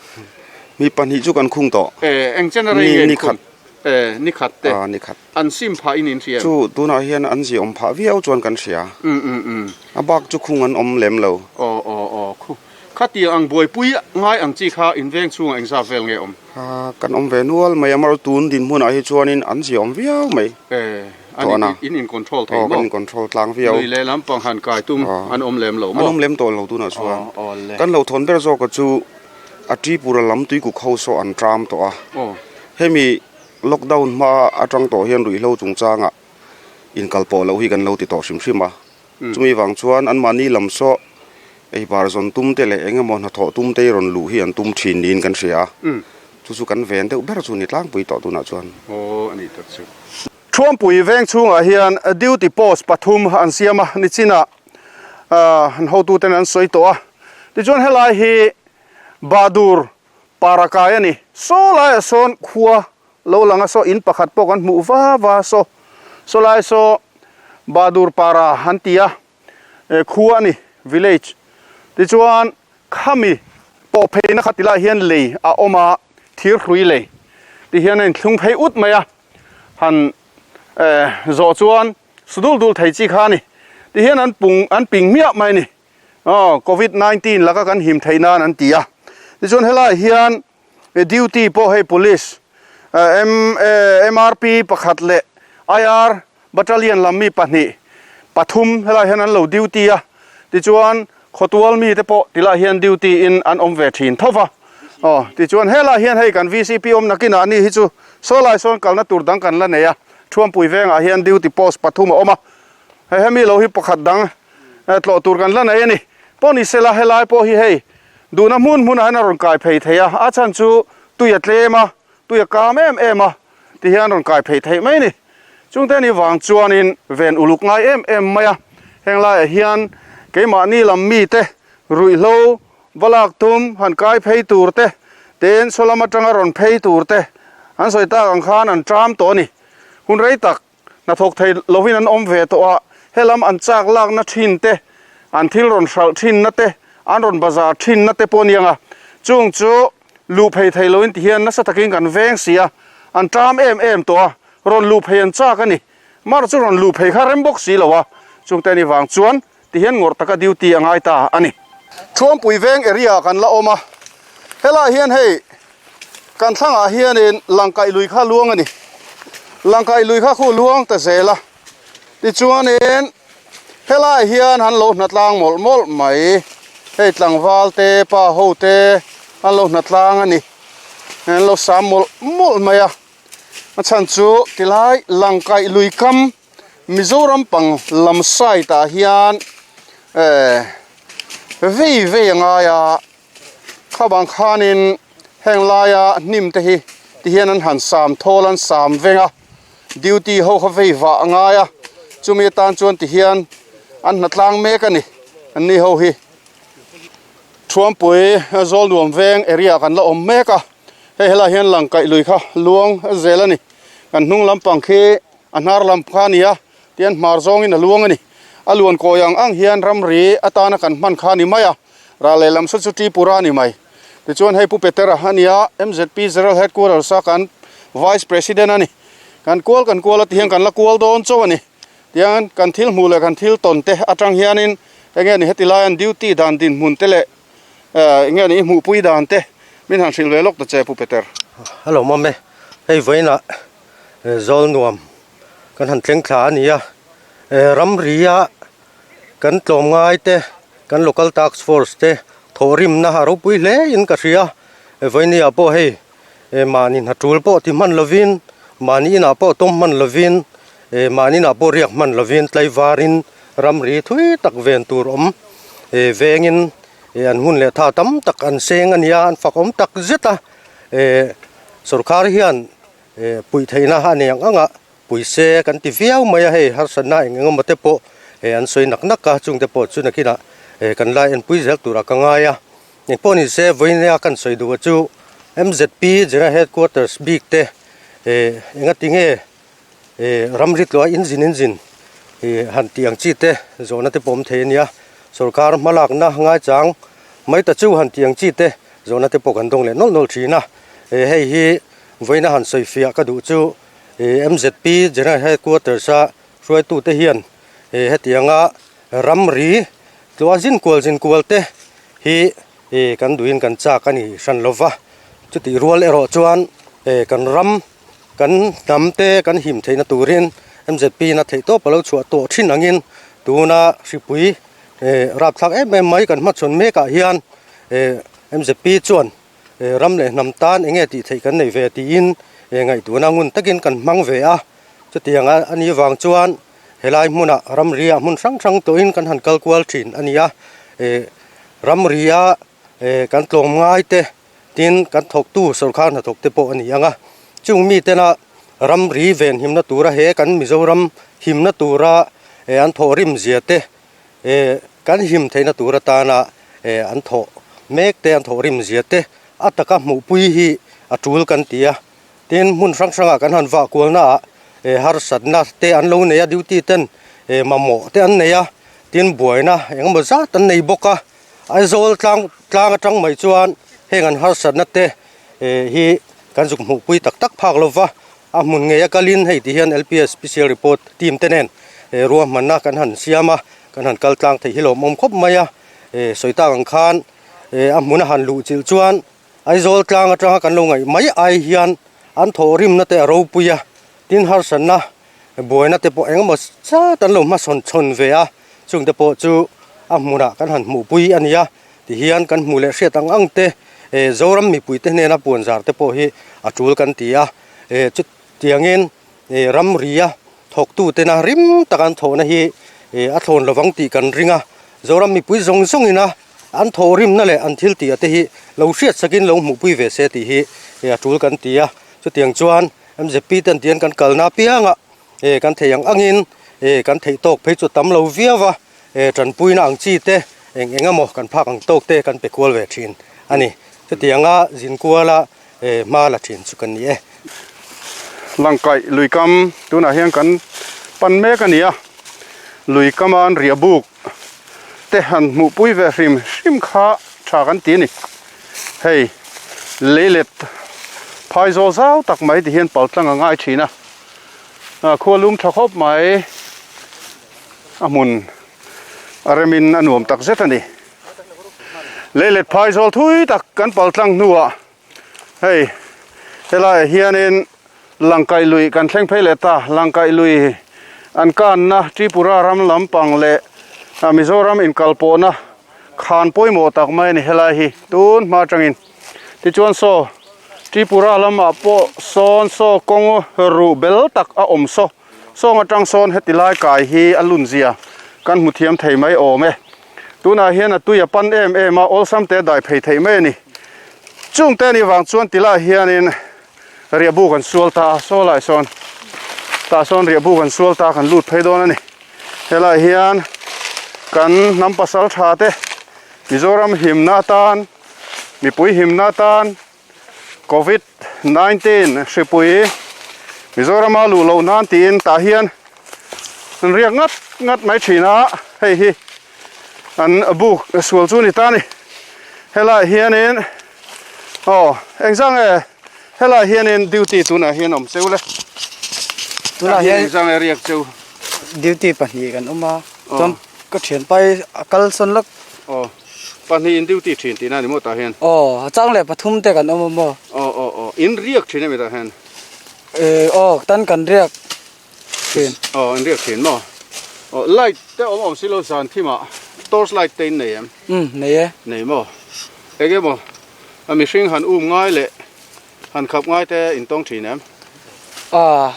Mi pahnih chu kan khung tawh. E, eng chen a rei nge in khung? E, ni khat te. A, ni khat. An sim phah in in hria em? Chu, tunah hian an ziaawm phah viau chuan kan hria. Um, um, um. A bak chu khung an awm lem lo. Aw, aw, aw, khu. Khatiang ang buaipui ngai ang chi kha in veng chhungah engzat vel nge awm? Kan awm ve nual mai a, amaherawhchu tun dinhmunah hi chuanin an zia awm viau mai. E, an in in control thei maw? Aw, kan in control tlang viau. Lui leh lampang han kai tum an awm lem lo maw? An awm lem tawh lo tunah chuan. Aw, le. Kan lo thawn ber zawka chu a Tripura lam tuikuk ho saw an tram tawh a. Aw. Hemi lockdown hma atang tawh hian ruihhlo chungchangah inkalpawh loh hi kan lo ti tawh hrim hrim a. Chumi vang chuan anmahni lam saw ei bar zawn tum te leh eng emaw hnathawh tum te hi rawn luh hi an tum thin niin kan hria a, chu chu kan ven deuh ber chu ni tlangpui tawh tunah chuan. Aw a nih tak chu. Thuampui veng chhungah hian duty post pathum an siam a, nichinah an hotuten an sawi tawh a. Tichuan helai hi Bahdur Parakai a ni. Saw laiah sawn khua lo lang a saw in pakhat pawh kan hmuh va va saw saw lai saw Bahadur Para an ti a khua a ni village tichuan khami pawh pheina kha tilaiah hian lei a awm a thir hrui lei ti hian a inthlung phei ut mai a han zawh chuan su dul dul thei chi kha a ni ti hian an pung an ping miah mai a ni. Aw covid 19 laka kan him theih nan an ti a tichuan helaiah hian duty pawh hei police M MRP pakhat leh IR battalion lam mi pahnih pathum helaiah hian an lo duty a tichuan khawtual mi te pawh tilaiah hian duty in an awm ve thin tho va aw tichuan helaiah hian hei kan VCP awm nakinah ani hi chu sawlai sawn kalna tur dang kan la nei a Thuampui vengah hian duty post pathum a awm a hei hemi lo hi pakhat dang tlawh tur kan la nei a ni. Pawh ni sela helai pawh hi hei duhna hmun hmunah hian a rawn kai phei thei a, a chhan chu tui a tlem a, tui a kam em em a ti hian a rawn kai phei theih mai a ni. Chungte ni vang chuanin ven uluk ngai em em mai a, heng laiah hian keimahni lam mite ruihhlo va lak tum han kai phei tur te, tin saw lam atanga rawn phei tur te an sawi tak ang khan an ṭam tawh a ni. Hun rei tak Hnathawk thei lovin an awm ve tawh a, helam an chak lakna thin te, an thil rawn hralh thinna te, an rawn bazar thinna te pawh a ni ang a, chung chu luh phei thei loin ti hian nasa takin kan veng si a, an ṭam em em tawh a, rawn luh phei an chak a ni. Mar chu rawn luh phei kha rem bawk si lo a, chungte a nih vang chuan ti hian ngawrh taka duty a ngai ta a ni. Thuampui veng area kan la awm a, helaiah hian hei kan thlangah hianin Langkaih lui kha luang a ni. Langkaih lui kha khu luang ta zel a, tichuanin helaiah hian an lo hnatlang mawlh mawlh mai, hei tlangval te pa ho te an lo hnatlang a ni, an lo sam mawlh mawlh mai a, a chhan chu tilai Langkaih lui kam Mizoram pang lam side ah hian eh vei vei a ngai a khabang khanin heng laia hnim te hi ti hian an han sam thawl an sam veng a duty ho kha vei vah a ngai a chumi atan chuan ti hian an hna tlang mek a ni an ni ho hi Thuampui Zawlnuam veng area kan la awm mek a hei helaiah hian Langkaih lui kha luang zel a ni kan hnung lampang khi. A hnar lam kha a ni a, tihian hmar zawngin a luang a ni. A luan kawi ang ang hian ramri atana kan hman kha a ni mai a, ral lehlam saw chu Tripura a ni mai. Tichuan hei Pu Petera a ni a, MZP General Headquarters a kan Vice President a ni. Kan kual kan kual a tihian kan la kual dawn chauh a ni. Tihian kan thil hmuh leh kan thil tawn te atang hianin enge ni heti laian duty dan dinhmun te leh enge ni i hmuhpui dan te min han hrilh ve lawk ta che Pu Peter. Hello Mame, hei vawiinah Zawl nuam kan han thleng thla a ni a ramria kan tlawm ngai te kan local task force te thawhrimna a ropui hle in ka hria vawinia pawh hei mahni hna tul pawh ti hman lovin mahni inah pawh tawm hman lovin mahni inah pawh riak hman lovin tlaivarin ramri thui tak ven tur awm vengin an hun leh tha tam tak an seng a ni a an fak awm tak zet a sorkar hian. Puih theihna a nei ang ang a, pui se kan ti viau mai a, hei harsatna eng eng emaw te pawh an sawi nak nak a, chungte pawh chu nakinah kan la enpui zel turah ka ngai a. Engpawh ni se vawinia kan sawi duh chu MZP General Headquarters bik te engati nge ramri tluah in zin in zin han tih ang chi te zawhna te pawh awm thei a nia, sorkar hmalakna ngaichang mai ta chu han tih ang chi te zawhna te pawh kan dawng leh nawlh nawlh thin a, hei hi. Vawiina han sawi fiah ka duh chu MZP General Headquarters a hruaitute hian hetianga ramri tluah zin kual zin kual te hi kan duhin kan chak a ni hran lo va. Chutih rual erawh chuan kan ram kan hnam te kan him theihna turin MZP in a theih tawp a lo chhuah tawh thin angin tuna hripui rapthlak em em mai kan hmachhawn mekah hian MZP chuan Ram leh hnam tan enge tih theih kan nei ve tiin ngaihtuahna ngun takin kan hmang ve a, chutiang a nih vang chuan helai hmunah ramria hmun hrang hrang tawhin kan han kal kual thin a ni a, ramria kan tlawm ngai te tin kan thawktu sorkar hnathawk te pawh a ni ang a, chung mitena ramri venhimna tura he kan Mizoram himna tura an thawhrim zia te kan him theihna tur atana an thawh mek te an thawh rim zia te a taka hmuhpui hi a tul kan ti a. Tin, hmun hrang hrangah kan han vah kualnaah harsatna te an lo nei a, duty ten mamawh te an nei a, tin buaina engemaw zat an nei bawk a. Aizawl tlang tlang atang mai chuan heng an harsatna te hi kan zuk hmuhpui tak tak phak lo va, a hmun ngei a kalin hei ti hian LPS Special Report team te nen ruahmanna kan han siam a, kan han kal tlang theih hi lawmawm khawp mai a, sawi tak ang khan a hmun a han luh chilh chuan Aizawl tlang atanga kan lo ngaih mai ai hian an thawhrimna te a ropui a, tin harsatna buaina te pawh engemaw zat an lo hmasawn chhawn ve a, chungte pawh chu a hmunah kan han hmuhpui a ni a, tihian kan hmuh leh hriat ang ang te Zoram mipuite hnena puanzar te pawh hi a tul kan ti a, chutiangin ramria thawktutena rim taka an thawhna hi a thlawn lovang tih kan ring a, Zoram mipui zawng zawngina An thawhrimna leh an thil tih a te hi lo hriat sakin lo hmuhpui ve se tih hi a tul kan ti a. Chutiang chuan MZP ten tian kan kalna apianga kan theih ang angin kan theih tawk phei chu tam lo viau a, tanpuina ang chi te eng eng emaw kan phak ang tawk te kan pe kual ve thin a ni. Chutianga zin kuala hma la thin chu kan ni e. Langkaih luikam tunah hian kan pan mek a ni a, luikama an riah buk te han hmuhpui ve hrim hrim kha tha kan ti a ni. Hei leilet phai zawl zau tak mai ti hian pal tlang a ngai thin a, khua lum tha khawp mai a hmun a remin a nuam tak zet a ni. Leilet phai zawl thui tak kan pal tlang hnuah Hei helaiah hianin Langkaih lui kan thleng phei leh ta, Langkaih lui an kanna Tripura ram lampang leh Mizoram inkalpawhna khan pawimawh tak mai a ni helai hi tun hma atangin. Tichuan saw Tripura lamah pawh sawn saw kawng ruh bel tak a awm saw, sawng atang sawn heti lai kai hi a lun zia kan hmu thiam thei mai awm e. Tunah hian a tui a pan em em a, awlsam te a dai phei theih mai a ni. Chung te anih vang chuan tilaiah hianin riahbu kan sual ta a, saw lai sawn tah sawn riahbu kan sual ta a, kan lut phei dawn a ni. Helaiah hian kan hnam pasal tha te Mizoram himna atan, mipui himna atan Covid 19 hripui Mizorama luh loh nan tiin tah hian an riak ngat ngat mai thin a, hei hi an buk sual chu a ni ta a ni. Helaiah hianin aw engzang nge helaiah hianin duty tunah hian awm cheu le? Tunah hian engzang nge riak cheu? Duty pahnih kan awm a, chuan ka thianpa hi a kalsawn lawk. Aw. Pahnih in duty thin tihna a ni maw tah hian? Aw, a chang leh pathum te kan awm a maw? Aw aw aw, in riak thin a mi tah hian? Eh aw, tan kan riak thin. Aw, in riak thin maw? Aw, light te awm awm si lo zan thim ah torch light te in nei em? Umm, nei e. Nei maw? Eng emaw a mihring han um ngai leh han khap ngai te in tawng thin em? Aw,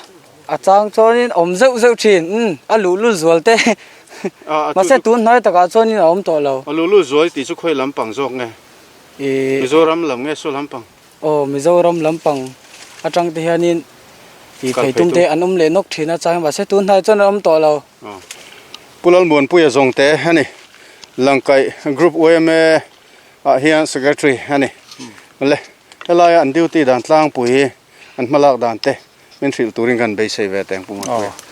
a chang chuanin awm zeuh zeuh thin, umm, a luhlul zual te. Mahse tun hnai takah chuanin a awm tawh lo. A luhlul zual tih chu khawi lampang zawk nge? Mizoram lam nge saw lampang? Aw, Mizoram lampang atang te hianin ih phei tum te an awm leh nawk thin a chang mahse tun hnai chuan an awm tawh lo. Pu Lalmuanpuia zawngte a ni. Langkaih Group yma ah hian Secretary a ni. Le, helaia an duty dan tlangpui an hmalak dan te min hrilh turin kan beisei ve teng Pu Muanpuia. Aw.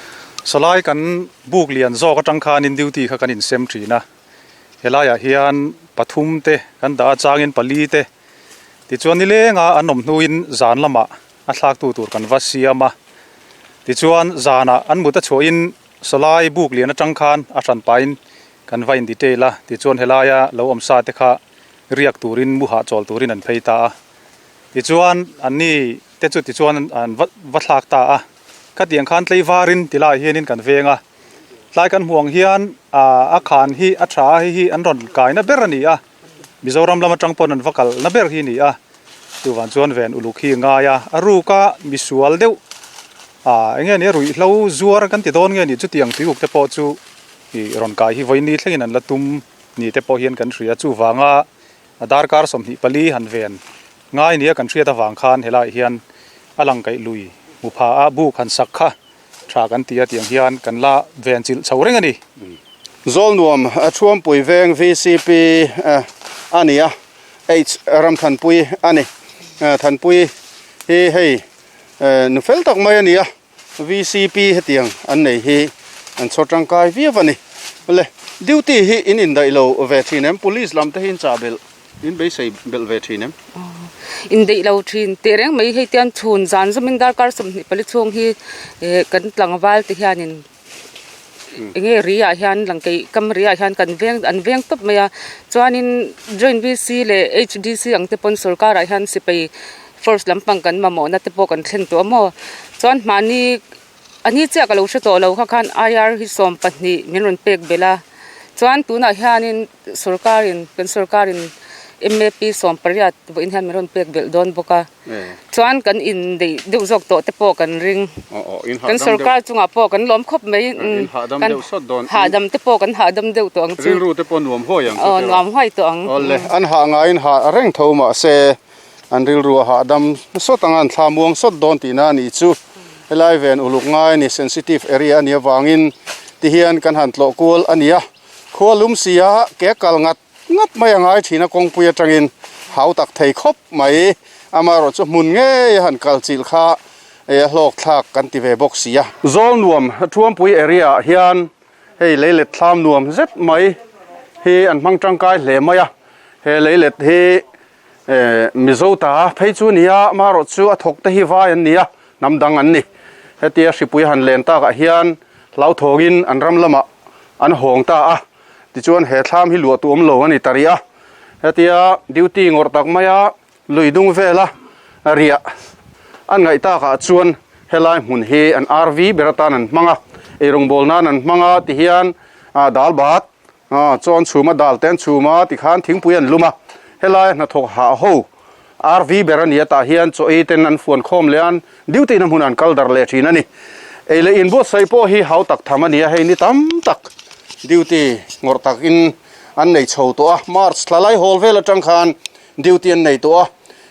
Sawlai kan buk lian zawk atang khanin duty kha kan insem thin a, helaiah hian pathum te kan dah a changin pali te tichuan nilenga an awm hnuin zan lamah a thlaktu tur kan va siam a, tichuan zanah an mut a chhuahin sawlai buk lian atang khan a hran pahin kan va in detail a, tichuan helaia lo awm sa te kha riak turin mu hahchawl turin an phei ta a. Tichuan, anni te chu tichuan an va va thlak ta a. Khatiang khan tleivarin ti laiah hianin kan veng a. Tlai kan hmuh ang hian a khan hi a tha a, hei hi an rawn kaina ber a ni a. Mizoram lam atang pawn an va kalna ber hi a ni a. Chuvang chuan ven uluk hi a ngai a. A ruka misual deuh eng nge ni a ruihhlo zuar kan ti dawn nge ni chutiang tuiuk te pawh chu ih rawn kai hi vawiin thlengin an la tum ni te pawh hian kan hria. Chuvanga A darkar 24 han ven ngai nia kan hriat avang khan helaiah hian a lang kaih lui hmu pha a buk han sak kha tha kan ti a tiang hian kan la ven chilh chho reng a ni. Zawlnuam Thuampui Veng vcp a ni a, H Ramthanpuii a ni. Thanpuii hi hei nu fel tak mai a ni a, VCP hetiang an nei hi an chhawr tangkai viau a ni. Awle, duty hi in indaih lo ve thin em? Police lam te hi in chah belh, in beisei belh ve thin em? Indaih lo thin teh reng mai hei tian chhun zan zawmin darkar 24 chhung hi kan tlangval te hianin enge ri ah hian lang keih kam ri ah hian kan veng an veng tawp mai a chuanin joint V_C leh H_D_C ang te pawn sorkar ah hian sipai force lampang kan mamawh na te pawh kan thlen tawh a maw chuan mahni a ni chiah ka lo hre tawh lo kha khan I_R hi 12 min rawn pek belh a chuan tunah hianin sorkar in kan sorkar in M_A_P 18 vawiin hian min rawn pek belh dawn bawk a. Chuan kan indeih deuh zawk tawh te pawh kan ring. Kan sorkar chungah pawh kan lawm khawp mai. Kan hahdam te pawh kan hahdam deuh tawh ang chu. Rilru te pawh nuam huai ang chu. Aw nuam huai tawh ang. Awle, an hah ngaiin hah reng tho mahse an rilru a hahdam sawt anga an thla muang sawt dawn tihna a nih chu. Helai ven uluk ngai a ni, sensitive area a nih avangin tihian kan han tlawh kual a ni a. Khua lum sia ke kal ngat Ngat mai a ngai thin a kawngpui atangin hau tak thei khawp mai. Amaherawh chu hmun ngei a han kal chilh kha ei a hlawk thlak kan ti ve bawk si a. Zawl nuam Thuampui area ah hian hei leilet thlam nuam zet mai hi an hmang tangkai hle mai a. He leilet hi Mizo ta phei chu a ni a, amaherawh chu a thawk te hi vai an ni a, hnam dang an ni. Hetia hripui han len takah hian hlauthawngin an ram lamah an hawng ta a. Tichuan he thlam hi luah tu awm lo a ni ta rih a, hetia duty ngawrh tak maia lui dung vela riah an ngaih takah chuan helai hmun hi an RV ber atan an hmang a, eirawngbawl nan an hmang a tihian dal bat chawn chhuma dal te an chhum a tikhan thingpui an lum a, helai hnathawk hah ho RV ber a ni a tah hian chaw ei ten an fuan khawm leh a, duty na hmunah an kal darh leh thin a ni. Ei leh in buatsaih pawh hi hau tak tham a ni a, hei ni tam tak duty ngawrh takin an nei chho tawh a, March thla lai hawl vel atang khan duty an nei tawh a,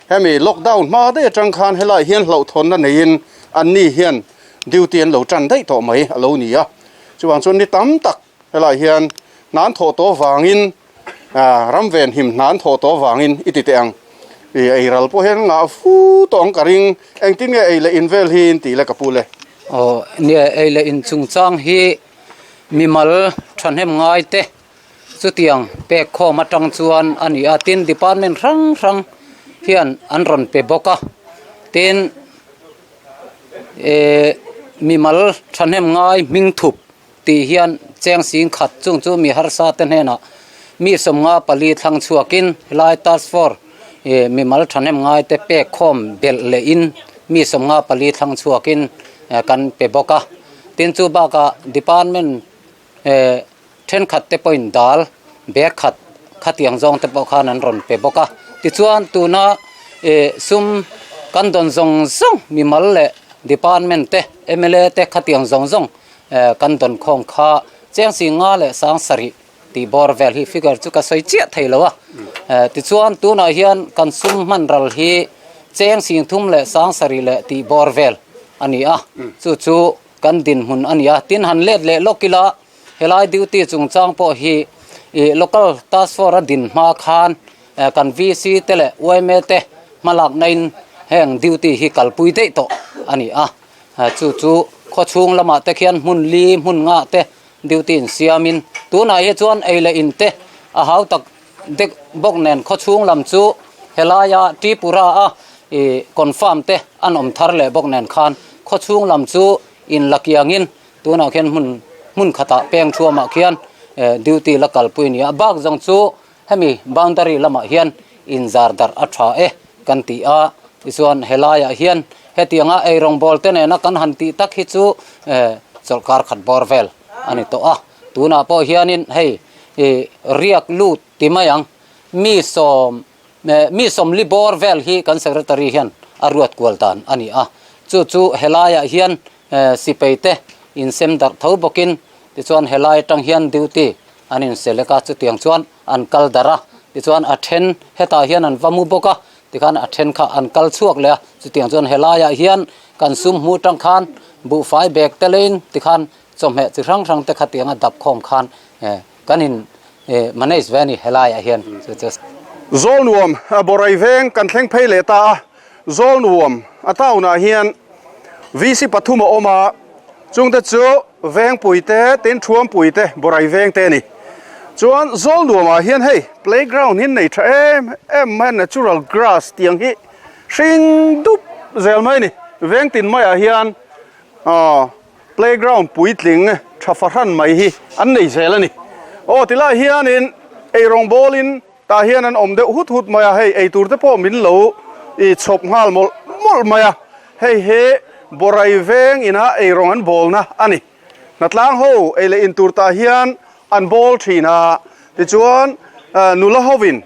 hemi lockdown hma daih atang khan helai hian hlauhthawnna neiin an ni hian duty an lo tan daih tawh mai a lo ni a, chuvang chuan ni tam tak Helaiah hian hna an thawh tawh vangin ram ven him hna an thawh tawh vangin i ti teh ang. I ei ral pawh hian ngah fu tawh ang ka ring. Engtin nge ei leh in vel hi in tih le ka pu le? Aw nia, ei leh in chungchang hi mimal thahnem ngai te chutiang pek khawm atang chuan a ni a. Tin, department hrang hrang hian an rawn pe bawk a. Tin, eh mimal thahnem ngai hming thup tih hian cheng sing khat chung chu mi harsa te hnenah mi 54 thlang chhuakin helai task force ih mimal thahnem ngai te pek khawm belh leh in mi 54 thlang chhuakin kan pe bawk a. Tin chu bakah department eh thenkhat te pawhin dal bag khat khatiang zawng te pawh khan an rawn pe bawk a. Tichuan tuna ih sum kan dawn zawng zawng mimal leh department te mla te khatiang zawng zawng Kan dawn khawm kha cheng si nga leh sang sarih tih bawr vel hi figure chu ka sawi chiah thei lo a. Tichuan tunah hian kan sum hman ral hi cheng sing thum leh sang sarih leh tih bawr vel a ni a, chu chu kan dinhmun a ni a. Tin han let leh lawk ila helai duty chungchang pawh hi ih local task force a din hma khan kan VC te leh yma te hmalakna in heng duty hi kalpui daih tawh a ni a. Chu chu khaw chhung lamah te khian hmun li hmun ngah te duty in siamin tunah hi chuan ei leh in te a hau tak dek bawk nen khaw chhung lam chu helaia Tripura a ih confirm te an awm thar leh bawk nen khan khaw chhung lam chu in la kiangin tunah khian hmun hmun khatah peng thuamah khian duty la kalpui a ni a bak zawng chu Hemi boundary lamah hian inzar darh a tha e kan ti a, tichuan helaiah hian hetianga eirawngbawl te nena kan han tih tak hi chu chawlhkar khat bawr vel a ni tawh a, tunah pawh hianin hei riak lut ti mai ang mi sawm mi sawmli bawr vel hi kan secretary hian a ruat kual dan a ni a, chu chu helaiah hian sipai te insem darh tho bawkin tichuan helai atang hian duty An inselek a, chutiang chuan an kal darh a, tichuan a then hetah hian an va mu bawk a, tikhan a then kha an kal chhuak leh a, chutiang chuan helaiah hian kan sum hmuh tang khan buhfai bag te leiin tikhan chawhmeh chi hrang hrang te khatianga dap khawm khan kan in manage ve a ni helaiah hian chu chu. Zawlnuam Borai veng kan thleng phei leh ta a, Zawlnuam a town ah hian VC pathum a awm a, chungte chu Vengpui te, tin Thuampui te, Borai veng te a ni. Chuan Zawlnuam ah hian hei playground hi nei tha em em mai a, natural grass tiang hi hring dup zel mai a ni. Veng tin maiah hian aw Playground puitling tha fahran mai hi an nei zel a ni. Aw tilai hianin eirawng bawlin tah hian an awm deuh hut hut mai a, hei eitur te pawh min lo i chhawp nghal mawlh mawlh mai a, hei hi Borai veng ina eirawng an bawlna a ni. Hnatlang ho ei leh intur tah hian an bawl thin a, tichuan nula hovin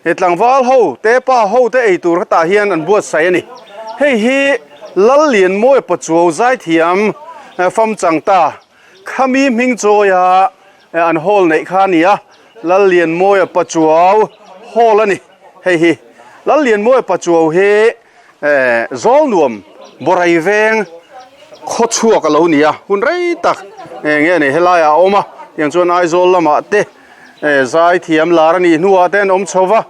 he tlangval ho te pa ho te ei tur hetah hian an buatsaih a ni. Hei hi Lallianmawia Pachuau zaithiam fam chang ta khami hming chawia an hall neih kha a ni a, Lallianmawia Pachuau hall a ni. Hei hi Lallianmawia Pachuau hi Zawlnuam Borai veng khaw chhuak a lo ni a, hun rei tak nge ni helaiah a awm a, tiang chuan Aizawl lamah te zaithiam lar a nih hnuah te an awm chho va,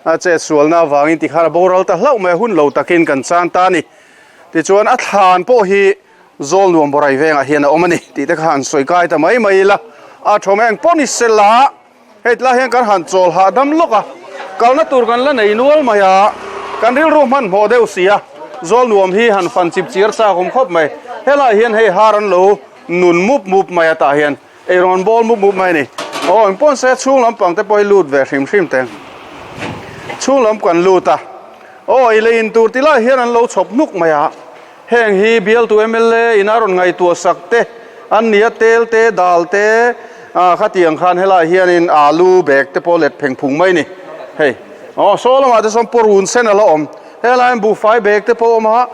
a chetsualna avangin tikhan a boral ta hlauh mai a, hun lo takin kan chan ta a ni. Tichuan a thlan pawh hi Zawlnuam Borai vengah hian a awm a ni tih te kha han sawi kai ta mai mai ila, a thawm eng pawh ni sela. Hei tlai hian kan han chawl hahdam lawk a, kalna tur kan la nei nual mai a, kan rilru hmanhmawh deuh si a, zawl nuam hi han fan chip chiar chak awm khawp mai. Helai hian hei har an lo nun mup mup mai a tah hian eirawn bawl mup mup mai a ni. Aw engpawn se chhung lampang te pawh hi lut ve hrim hrim teng. Chhung lam kan lut a, aw ei leh in tur ti lai hian an lo chhawp hnuk mai a. Heng hi bialtu mla in a rawn ngaihtuah sak te an ni a, tel te, dal te, ah khatiang khan helai hianin alu bag te pawh let pheng phung mai a ni. Hei aw saw lamah te sawn pawrun sen a la awm, helaiin buhfai bag te pawh a awm a,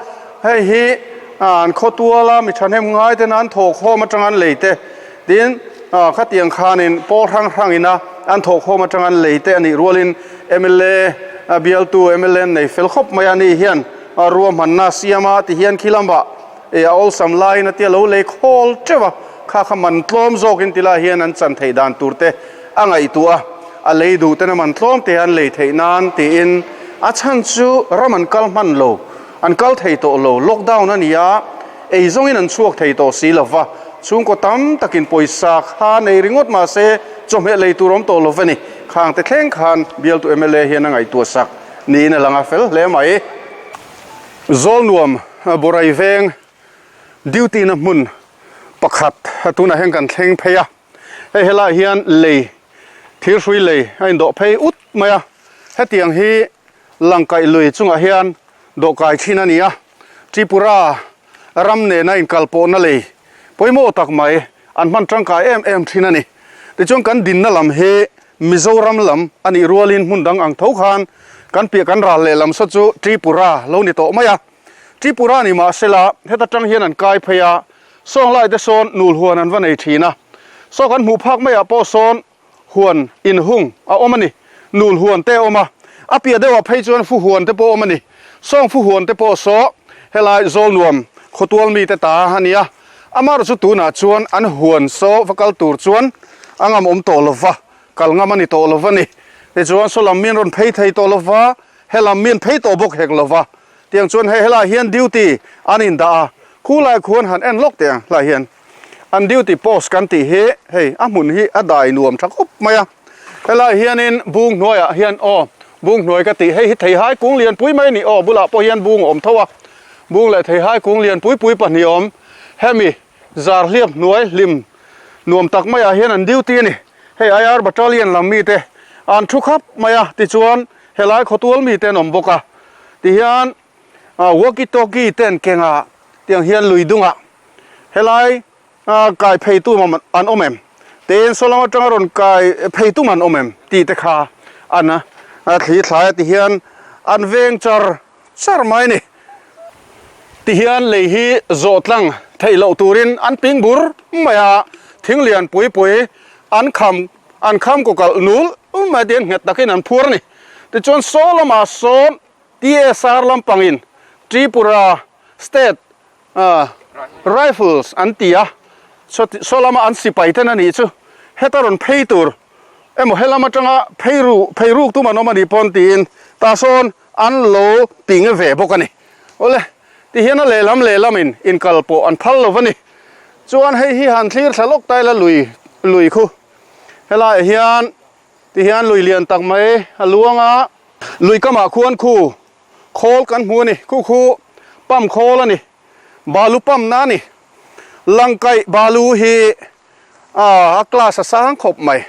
hei hi an khawtuala mi thahnem ngai ten an thawhkhawm atanga an lei te, tin ah khatiang khanin pawl hrang hrang ina an thawhkhawm atanga an lei te a nih rualin mla bialtu mla an nei fel khawp mai a ni hian. A ruahmanna siam a ti hian khi lamah eh a awlsam laiin a tia lo lei khawl teuh a, kha kha man tlawm zawkin ti lai hian an chan theih dan tur te a ngaihtuah a, a lei duh ten a man tlawm te an lei theih nan tiin a chhan chu ram an kal hman lo, an kal thei tawh lo, lockdown a ni a, ei zawngin an chhuak thei tawh si lo va, chhungkaw tam takin pawisa kha nei ringawt mah se chawhmeh lei tur awm tawh lo va ni, khang te thleng khan bialtu mla hian a ngaihtuah sak. Niin a lang a fel hle mai. Zawlnuam Borai veng duty na hmun pakhat tunah hian kan thleng phei a. Hei helaiah hian lei thirhrui lei a indawh phei ut mai a. Hetiang hi Langkaih lui chungah hian dawhkai thin a ni a. Tripura ram nena inkalpawhna lei pawimawh tak mai an hman tangkai em em thin a ni. Tichuan kan dinna lam hi Mizoram lam a nih rualin hmun dang ang tho khan kan piah kan ral lehlam saw chu Tripura lo ni tawh mai a. Tripura ni mahsela heta tang hian an kai phei a, sawnglai te sawn nul huan an va nei thin a. Saw kan hmuh phak maiah pawh sawn huan inhung a awm a ni. Nul huan te a awm a, a piah deuhah phei chuan fu huan te pawh a awm a ni. Sawng fu huan te pawh saw helai Zawlnuam khawtual mite ta a ni a. Amaherawh chu tunah chuan an huan saw va kal tur chuan a ngam awm tawh lo va, kal ngam a ni tawh lo va ni. Tichuan saw lam mi an rawn phei thei tawh lo va, he lam mi an phei tawh bawk hek lo va. Tiang chuan hei helaiah hian duty an indah a, khulaiah khuan han en lawk teh ang helaiah hian an duty post kan tih hi hei a hmun hi a dai nuam tha khawp mai a. Helaiah hianin bung hnuaiah hian aw bung hnuai ka tih hei hi theihai kung lian pui mai a ni aw bulah pawh hian bung a awm tho a. Bung leh theihai kung lian pui pui pahnih awm hemi zar hliap hnuai hlim nuam tak maiah hian an duty a ni. Hei IR Battalion lam mite an thu khap mai a tichuan helai khawtual mite an awm bawk a tihian walkie talkie te an keng a tiang hian lui dungah helai kai phei tum an awm em tin saw lam atanga rawn kai phei tum an awm em tih te kha an thli thlai a tihian an veng char char mai a ni. Tihian lei hi zawh tlang theih loh turin an ping bur mai a, thing lian pui pui an kham an kham kaw kalh nul mai tiin nghet takin an phuar a ni. Tichuan saw lamah sawn TSR lampangin Tripura State Rifles an ti a, saw lama an sipai ten a nih chu heta rawn phei tur. Emaw helam atanga phei ru phei ruk tum an awm a nih pawn tiin tah sawn an lo ping ve bawk a ni. Awle, tihian a lehlam lehlamin inkal pawh an phal lo va ni. Chuan hei hi han thlir thla lawk ta ila lui lui khu helaiah hian tihian lui lian tak mai a luang a, lui kamah khuan khu khawl kan hmu a ni, khu khu pump khawl a ni, balu pump na a ni. Langkaih balu hi A a class a sang khawp mai.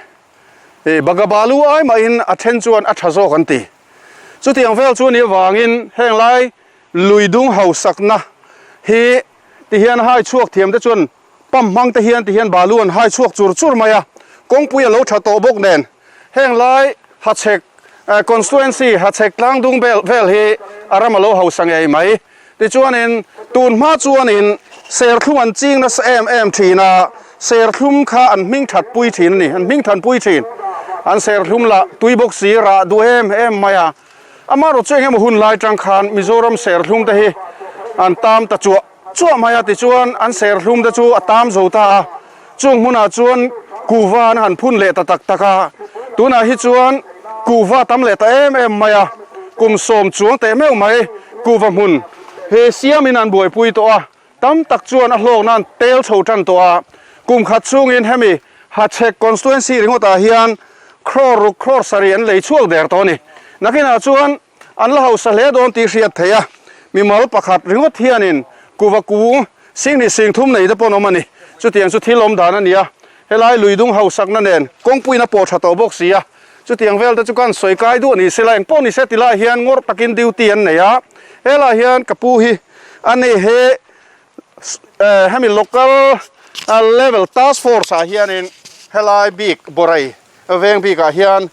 Ih Bagabalu ai mahin a then chuan a tha zawk an ti. Chutiang vel chu ni avangin heng lai lui dung hausakna hi ti hian hai chhuak thiam te chuan pump hmang te hian ti hian balu an hai chhuak chur chur mai a, kawngpui a lo tha tawh bawk nen heng lai Hachhek constituency Hachhek tlangdung vel vel hi a ram a lo hausa ngei mai. Tichuanin, tun hma chuanin serthlum an ching nasa em em thin a, serthlum kha an hming that pui thin a ni, an hming than pui thin. An serthlum lah tui bawk si rah duh em em mai a. Amaherawh chu engemaw hun lai tang khan Mizoram serthlum te hi an tam ta chuah chuah mai a, tichuan an serthlum te chu a tam zo ta a, chung hmunah chuan kuhva an han phun leh ta tak tak a, tunah hi chuan kuhva tam leh ta em em mai a, kum sawm chuang teh meuh mai kuhva hmun hi siamin an buaipui tawh a, tam tak chuan a hlawkna an tel chho tan tawh a, kum khat chhungin hemi Hachhek constituency ringawtah hian crore ruk crore sarih an lei chhuak der tawh a ni. Nakinah chuan An la hausa hle dawn tih hriat theih a, mimal pakhat ringawt hianin kuva kung singhnih singthum nei te pawh an awm a ni. Chutiang chu thil awm dan a ni a, helai luidung hausakna nen kawngpuiin a pawh tha tawh bawk si a, chutiang vel te chu kan sawi kai duh a ni sela engpawh ni se ti lai hian ngawrh takin duty an nei a, helai hian ka pu hi a ni he hemi local level task force ah hianin helai bik Borai Veng bikah hian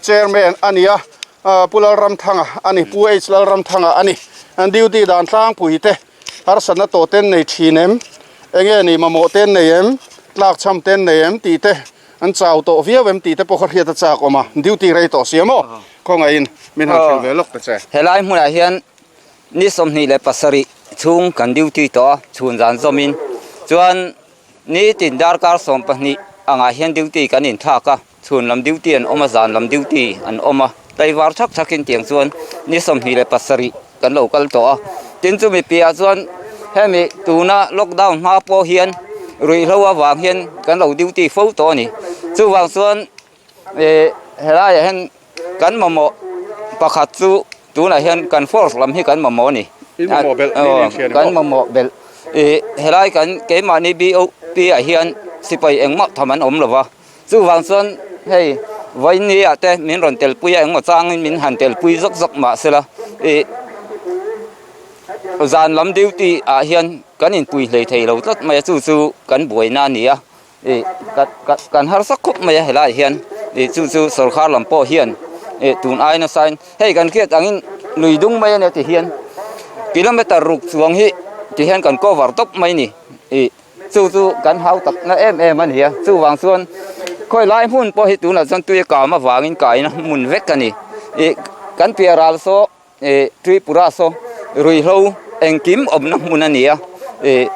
chairman a ni a, Pu Lalramthanga a ni, Pu H Lalramthanga a ni. An duty dan tlangpui te harsatna tawh ten nei thin em, enge ni mamawh ten nei em, tlakchham ten nei em tih te an chau tawh viau em tih te pawh kha hriat a chak awm a, duty rei tawh si em aw, khawngaihin min han hrilh ve lawk ta che. Helai hmunah hian ni 27 chhung kan duty tawh a, chhun zan zawmin chuan Nitin darkar 12 angah hian duty kan inthlak a, chhun lam duty an awm a, zan lam duty an awm a, tlaivar thak thakin tiang chuan ni 27 kan lo kal tawh a. Tin chumi piahah chuan hemi tuna lockdown hma pawh hian ruihhlo avang hian kan lo duty fo tawh a ni. Chuvang chuan eh helaiah hian kan mamawh pakhat chu tunah hian kan force lam hi kan mamawh a ni kan mamawh belh ih helai kan keimahni BOP ah hian sipai engmah tham an awm lo va chuvang chuan hei vawiin ah te min rawn telpui a engmaw changin min han telpui zawk zawk mah sela ih zan lam duty ah hian kan inpui hlei thei lo tlat mai a chu chu kan buaina a ni a. Ih kan kan kan harsa khawp mai a helaiah hian ih chu chu sawrkar lam pawh hian ih tun ai nasa in hei kan hriat angin lui dung mai a nia ti hian kilometer ruk chuang hi ti hian kan cover tawp mai a ni ih chu chu kan hau tak na em em a ni a chuvang chuan khawi lai hmun pawh hi tunah chuan tui a kam avangin kaina hmun vek a ni ih kan piah ral saw. Ih Tripura saw ruihhlo engkim awmna hmun a ni a, ih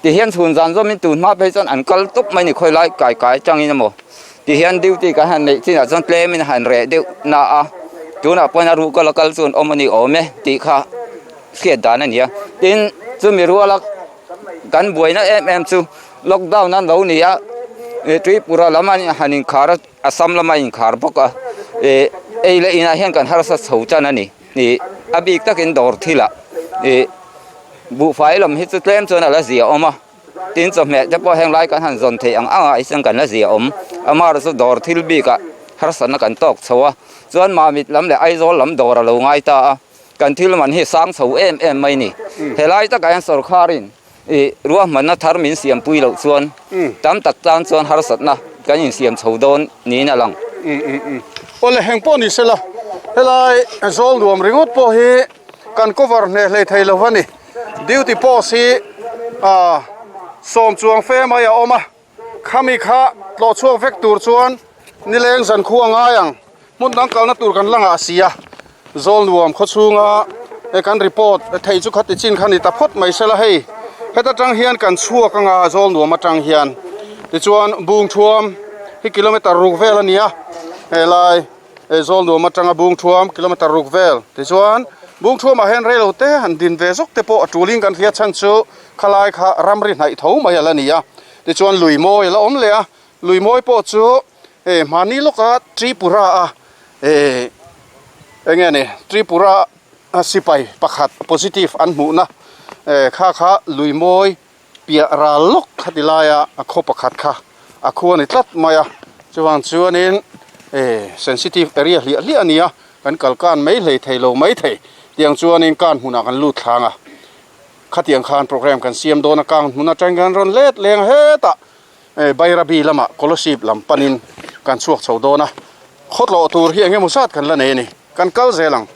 tihian chhun zan zawmin tun hma phei chuan an kal tawp mai a ni khawi lai kai kai atangin emaw tihian duty kan han neih chinah chuan tlemin a han reh deuh na a, tunah pawhin a ruh kal a kal chu an awm a ni awm e tih kha hriat dan a ni a, tin chumi ruala kan buaina em em chu lockdown an lo ni a, ih Tripura lam an han inkhar a. Assam lama inkhar bawk a, ih ei leh inah hian kan harsa chho tan a ni. Ih a bik takin dawr thilah ih buhfai lam hi chu tlem chuan a la zia awm a, tin chawhmeh te pawh heng lai kan han zawn theih ang ang ah hi chuan kan la zia awm. Amaherawhchu chu dawr thil bikah harsatna kan tawk chho a, chuan Mamit lam leh Aizawl lam dawr a lo ngai ta a, kan thil man hi sang chho em em mai a ni. Helai takah hian sawrkharin I ruahmanna thar min siampui loh chuan tam tak tan chuan harsatna kan insiam chho dawn niin a lang. Awle heng pawh ni sela, helai zawl nuam ringawt pawh hi kan cover hneh hlei thei lo a ni. Duty post hi sawm chuang fe mai a awm a. Khami kha tlawh chhuak vek tur chuan nileng zan khu a ngai ang. Hmun dang kalna tur kan la ngah si a, zawl nuam khaw chhunga he kan report thei chu khati chin kha ni ta phawt mai sela hei. Heta tang hian kan chhuak anga zawl nuam atang hian tichuan bung thuam. hi kilometer ruk vel a ni a, helai Zawlnuam atanga Bungthuam kilometer ruk vel tichuan Bungthuamah hian reilo te han din ve zawk te pawh a tulin kan hria chhan chu khalai kha ramri hnaih tho mai a la ni a, tichuan lui mawi a la awm leh a, lui mawi pawh chu hmani lawka Tripura a eng nge ni Tripura sipai pakhat positive an hmuhna kha kha lui mawi Piah ral lawk kha ti laia a khaw pakhat kha a khu a ni tlat mai a, chuvang chuanin eh sensitive area hliah hliah a ni a, kan kal kan mai hlei thei lo mai thei tiang chuanin kan hmunah kan lut thlang a, khatiang khan program kan siam dawn a, kang hmun atang hian rawn let leng a hetah eh Bairabi lamah Kolasib lam panin kan chhuak chho dawn a, khawtlawh tur hi eng emaw zat kan la nei a ni, kan kal zel ang.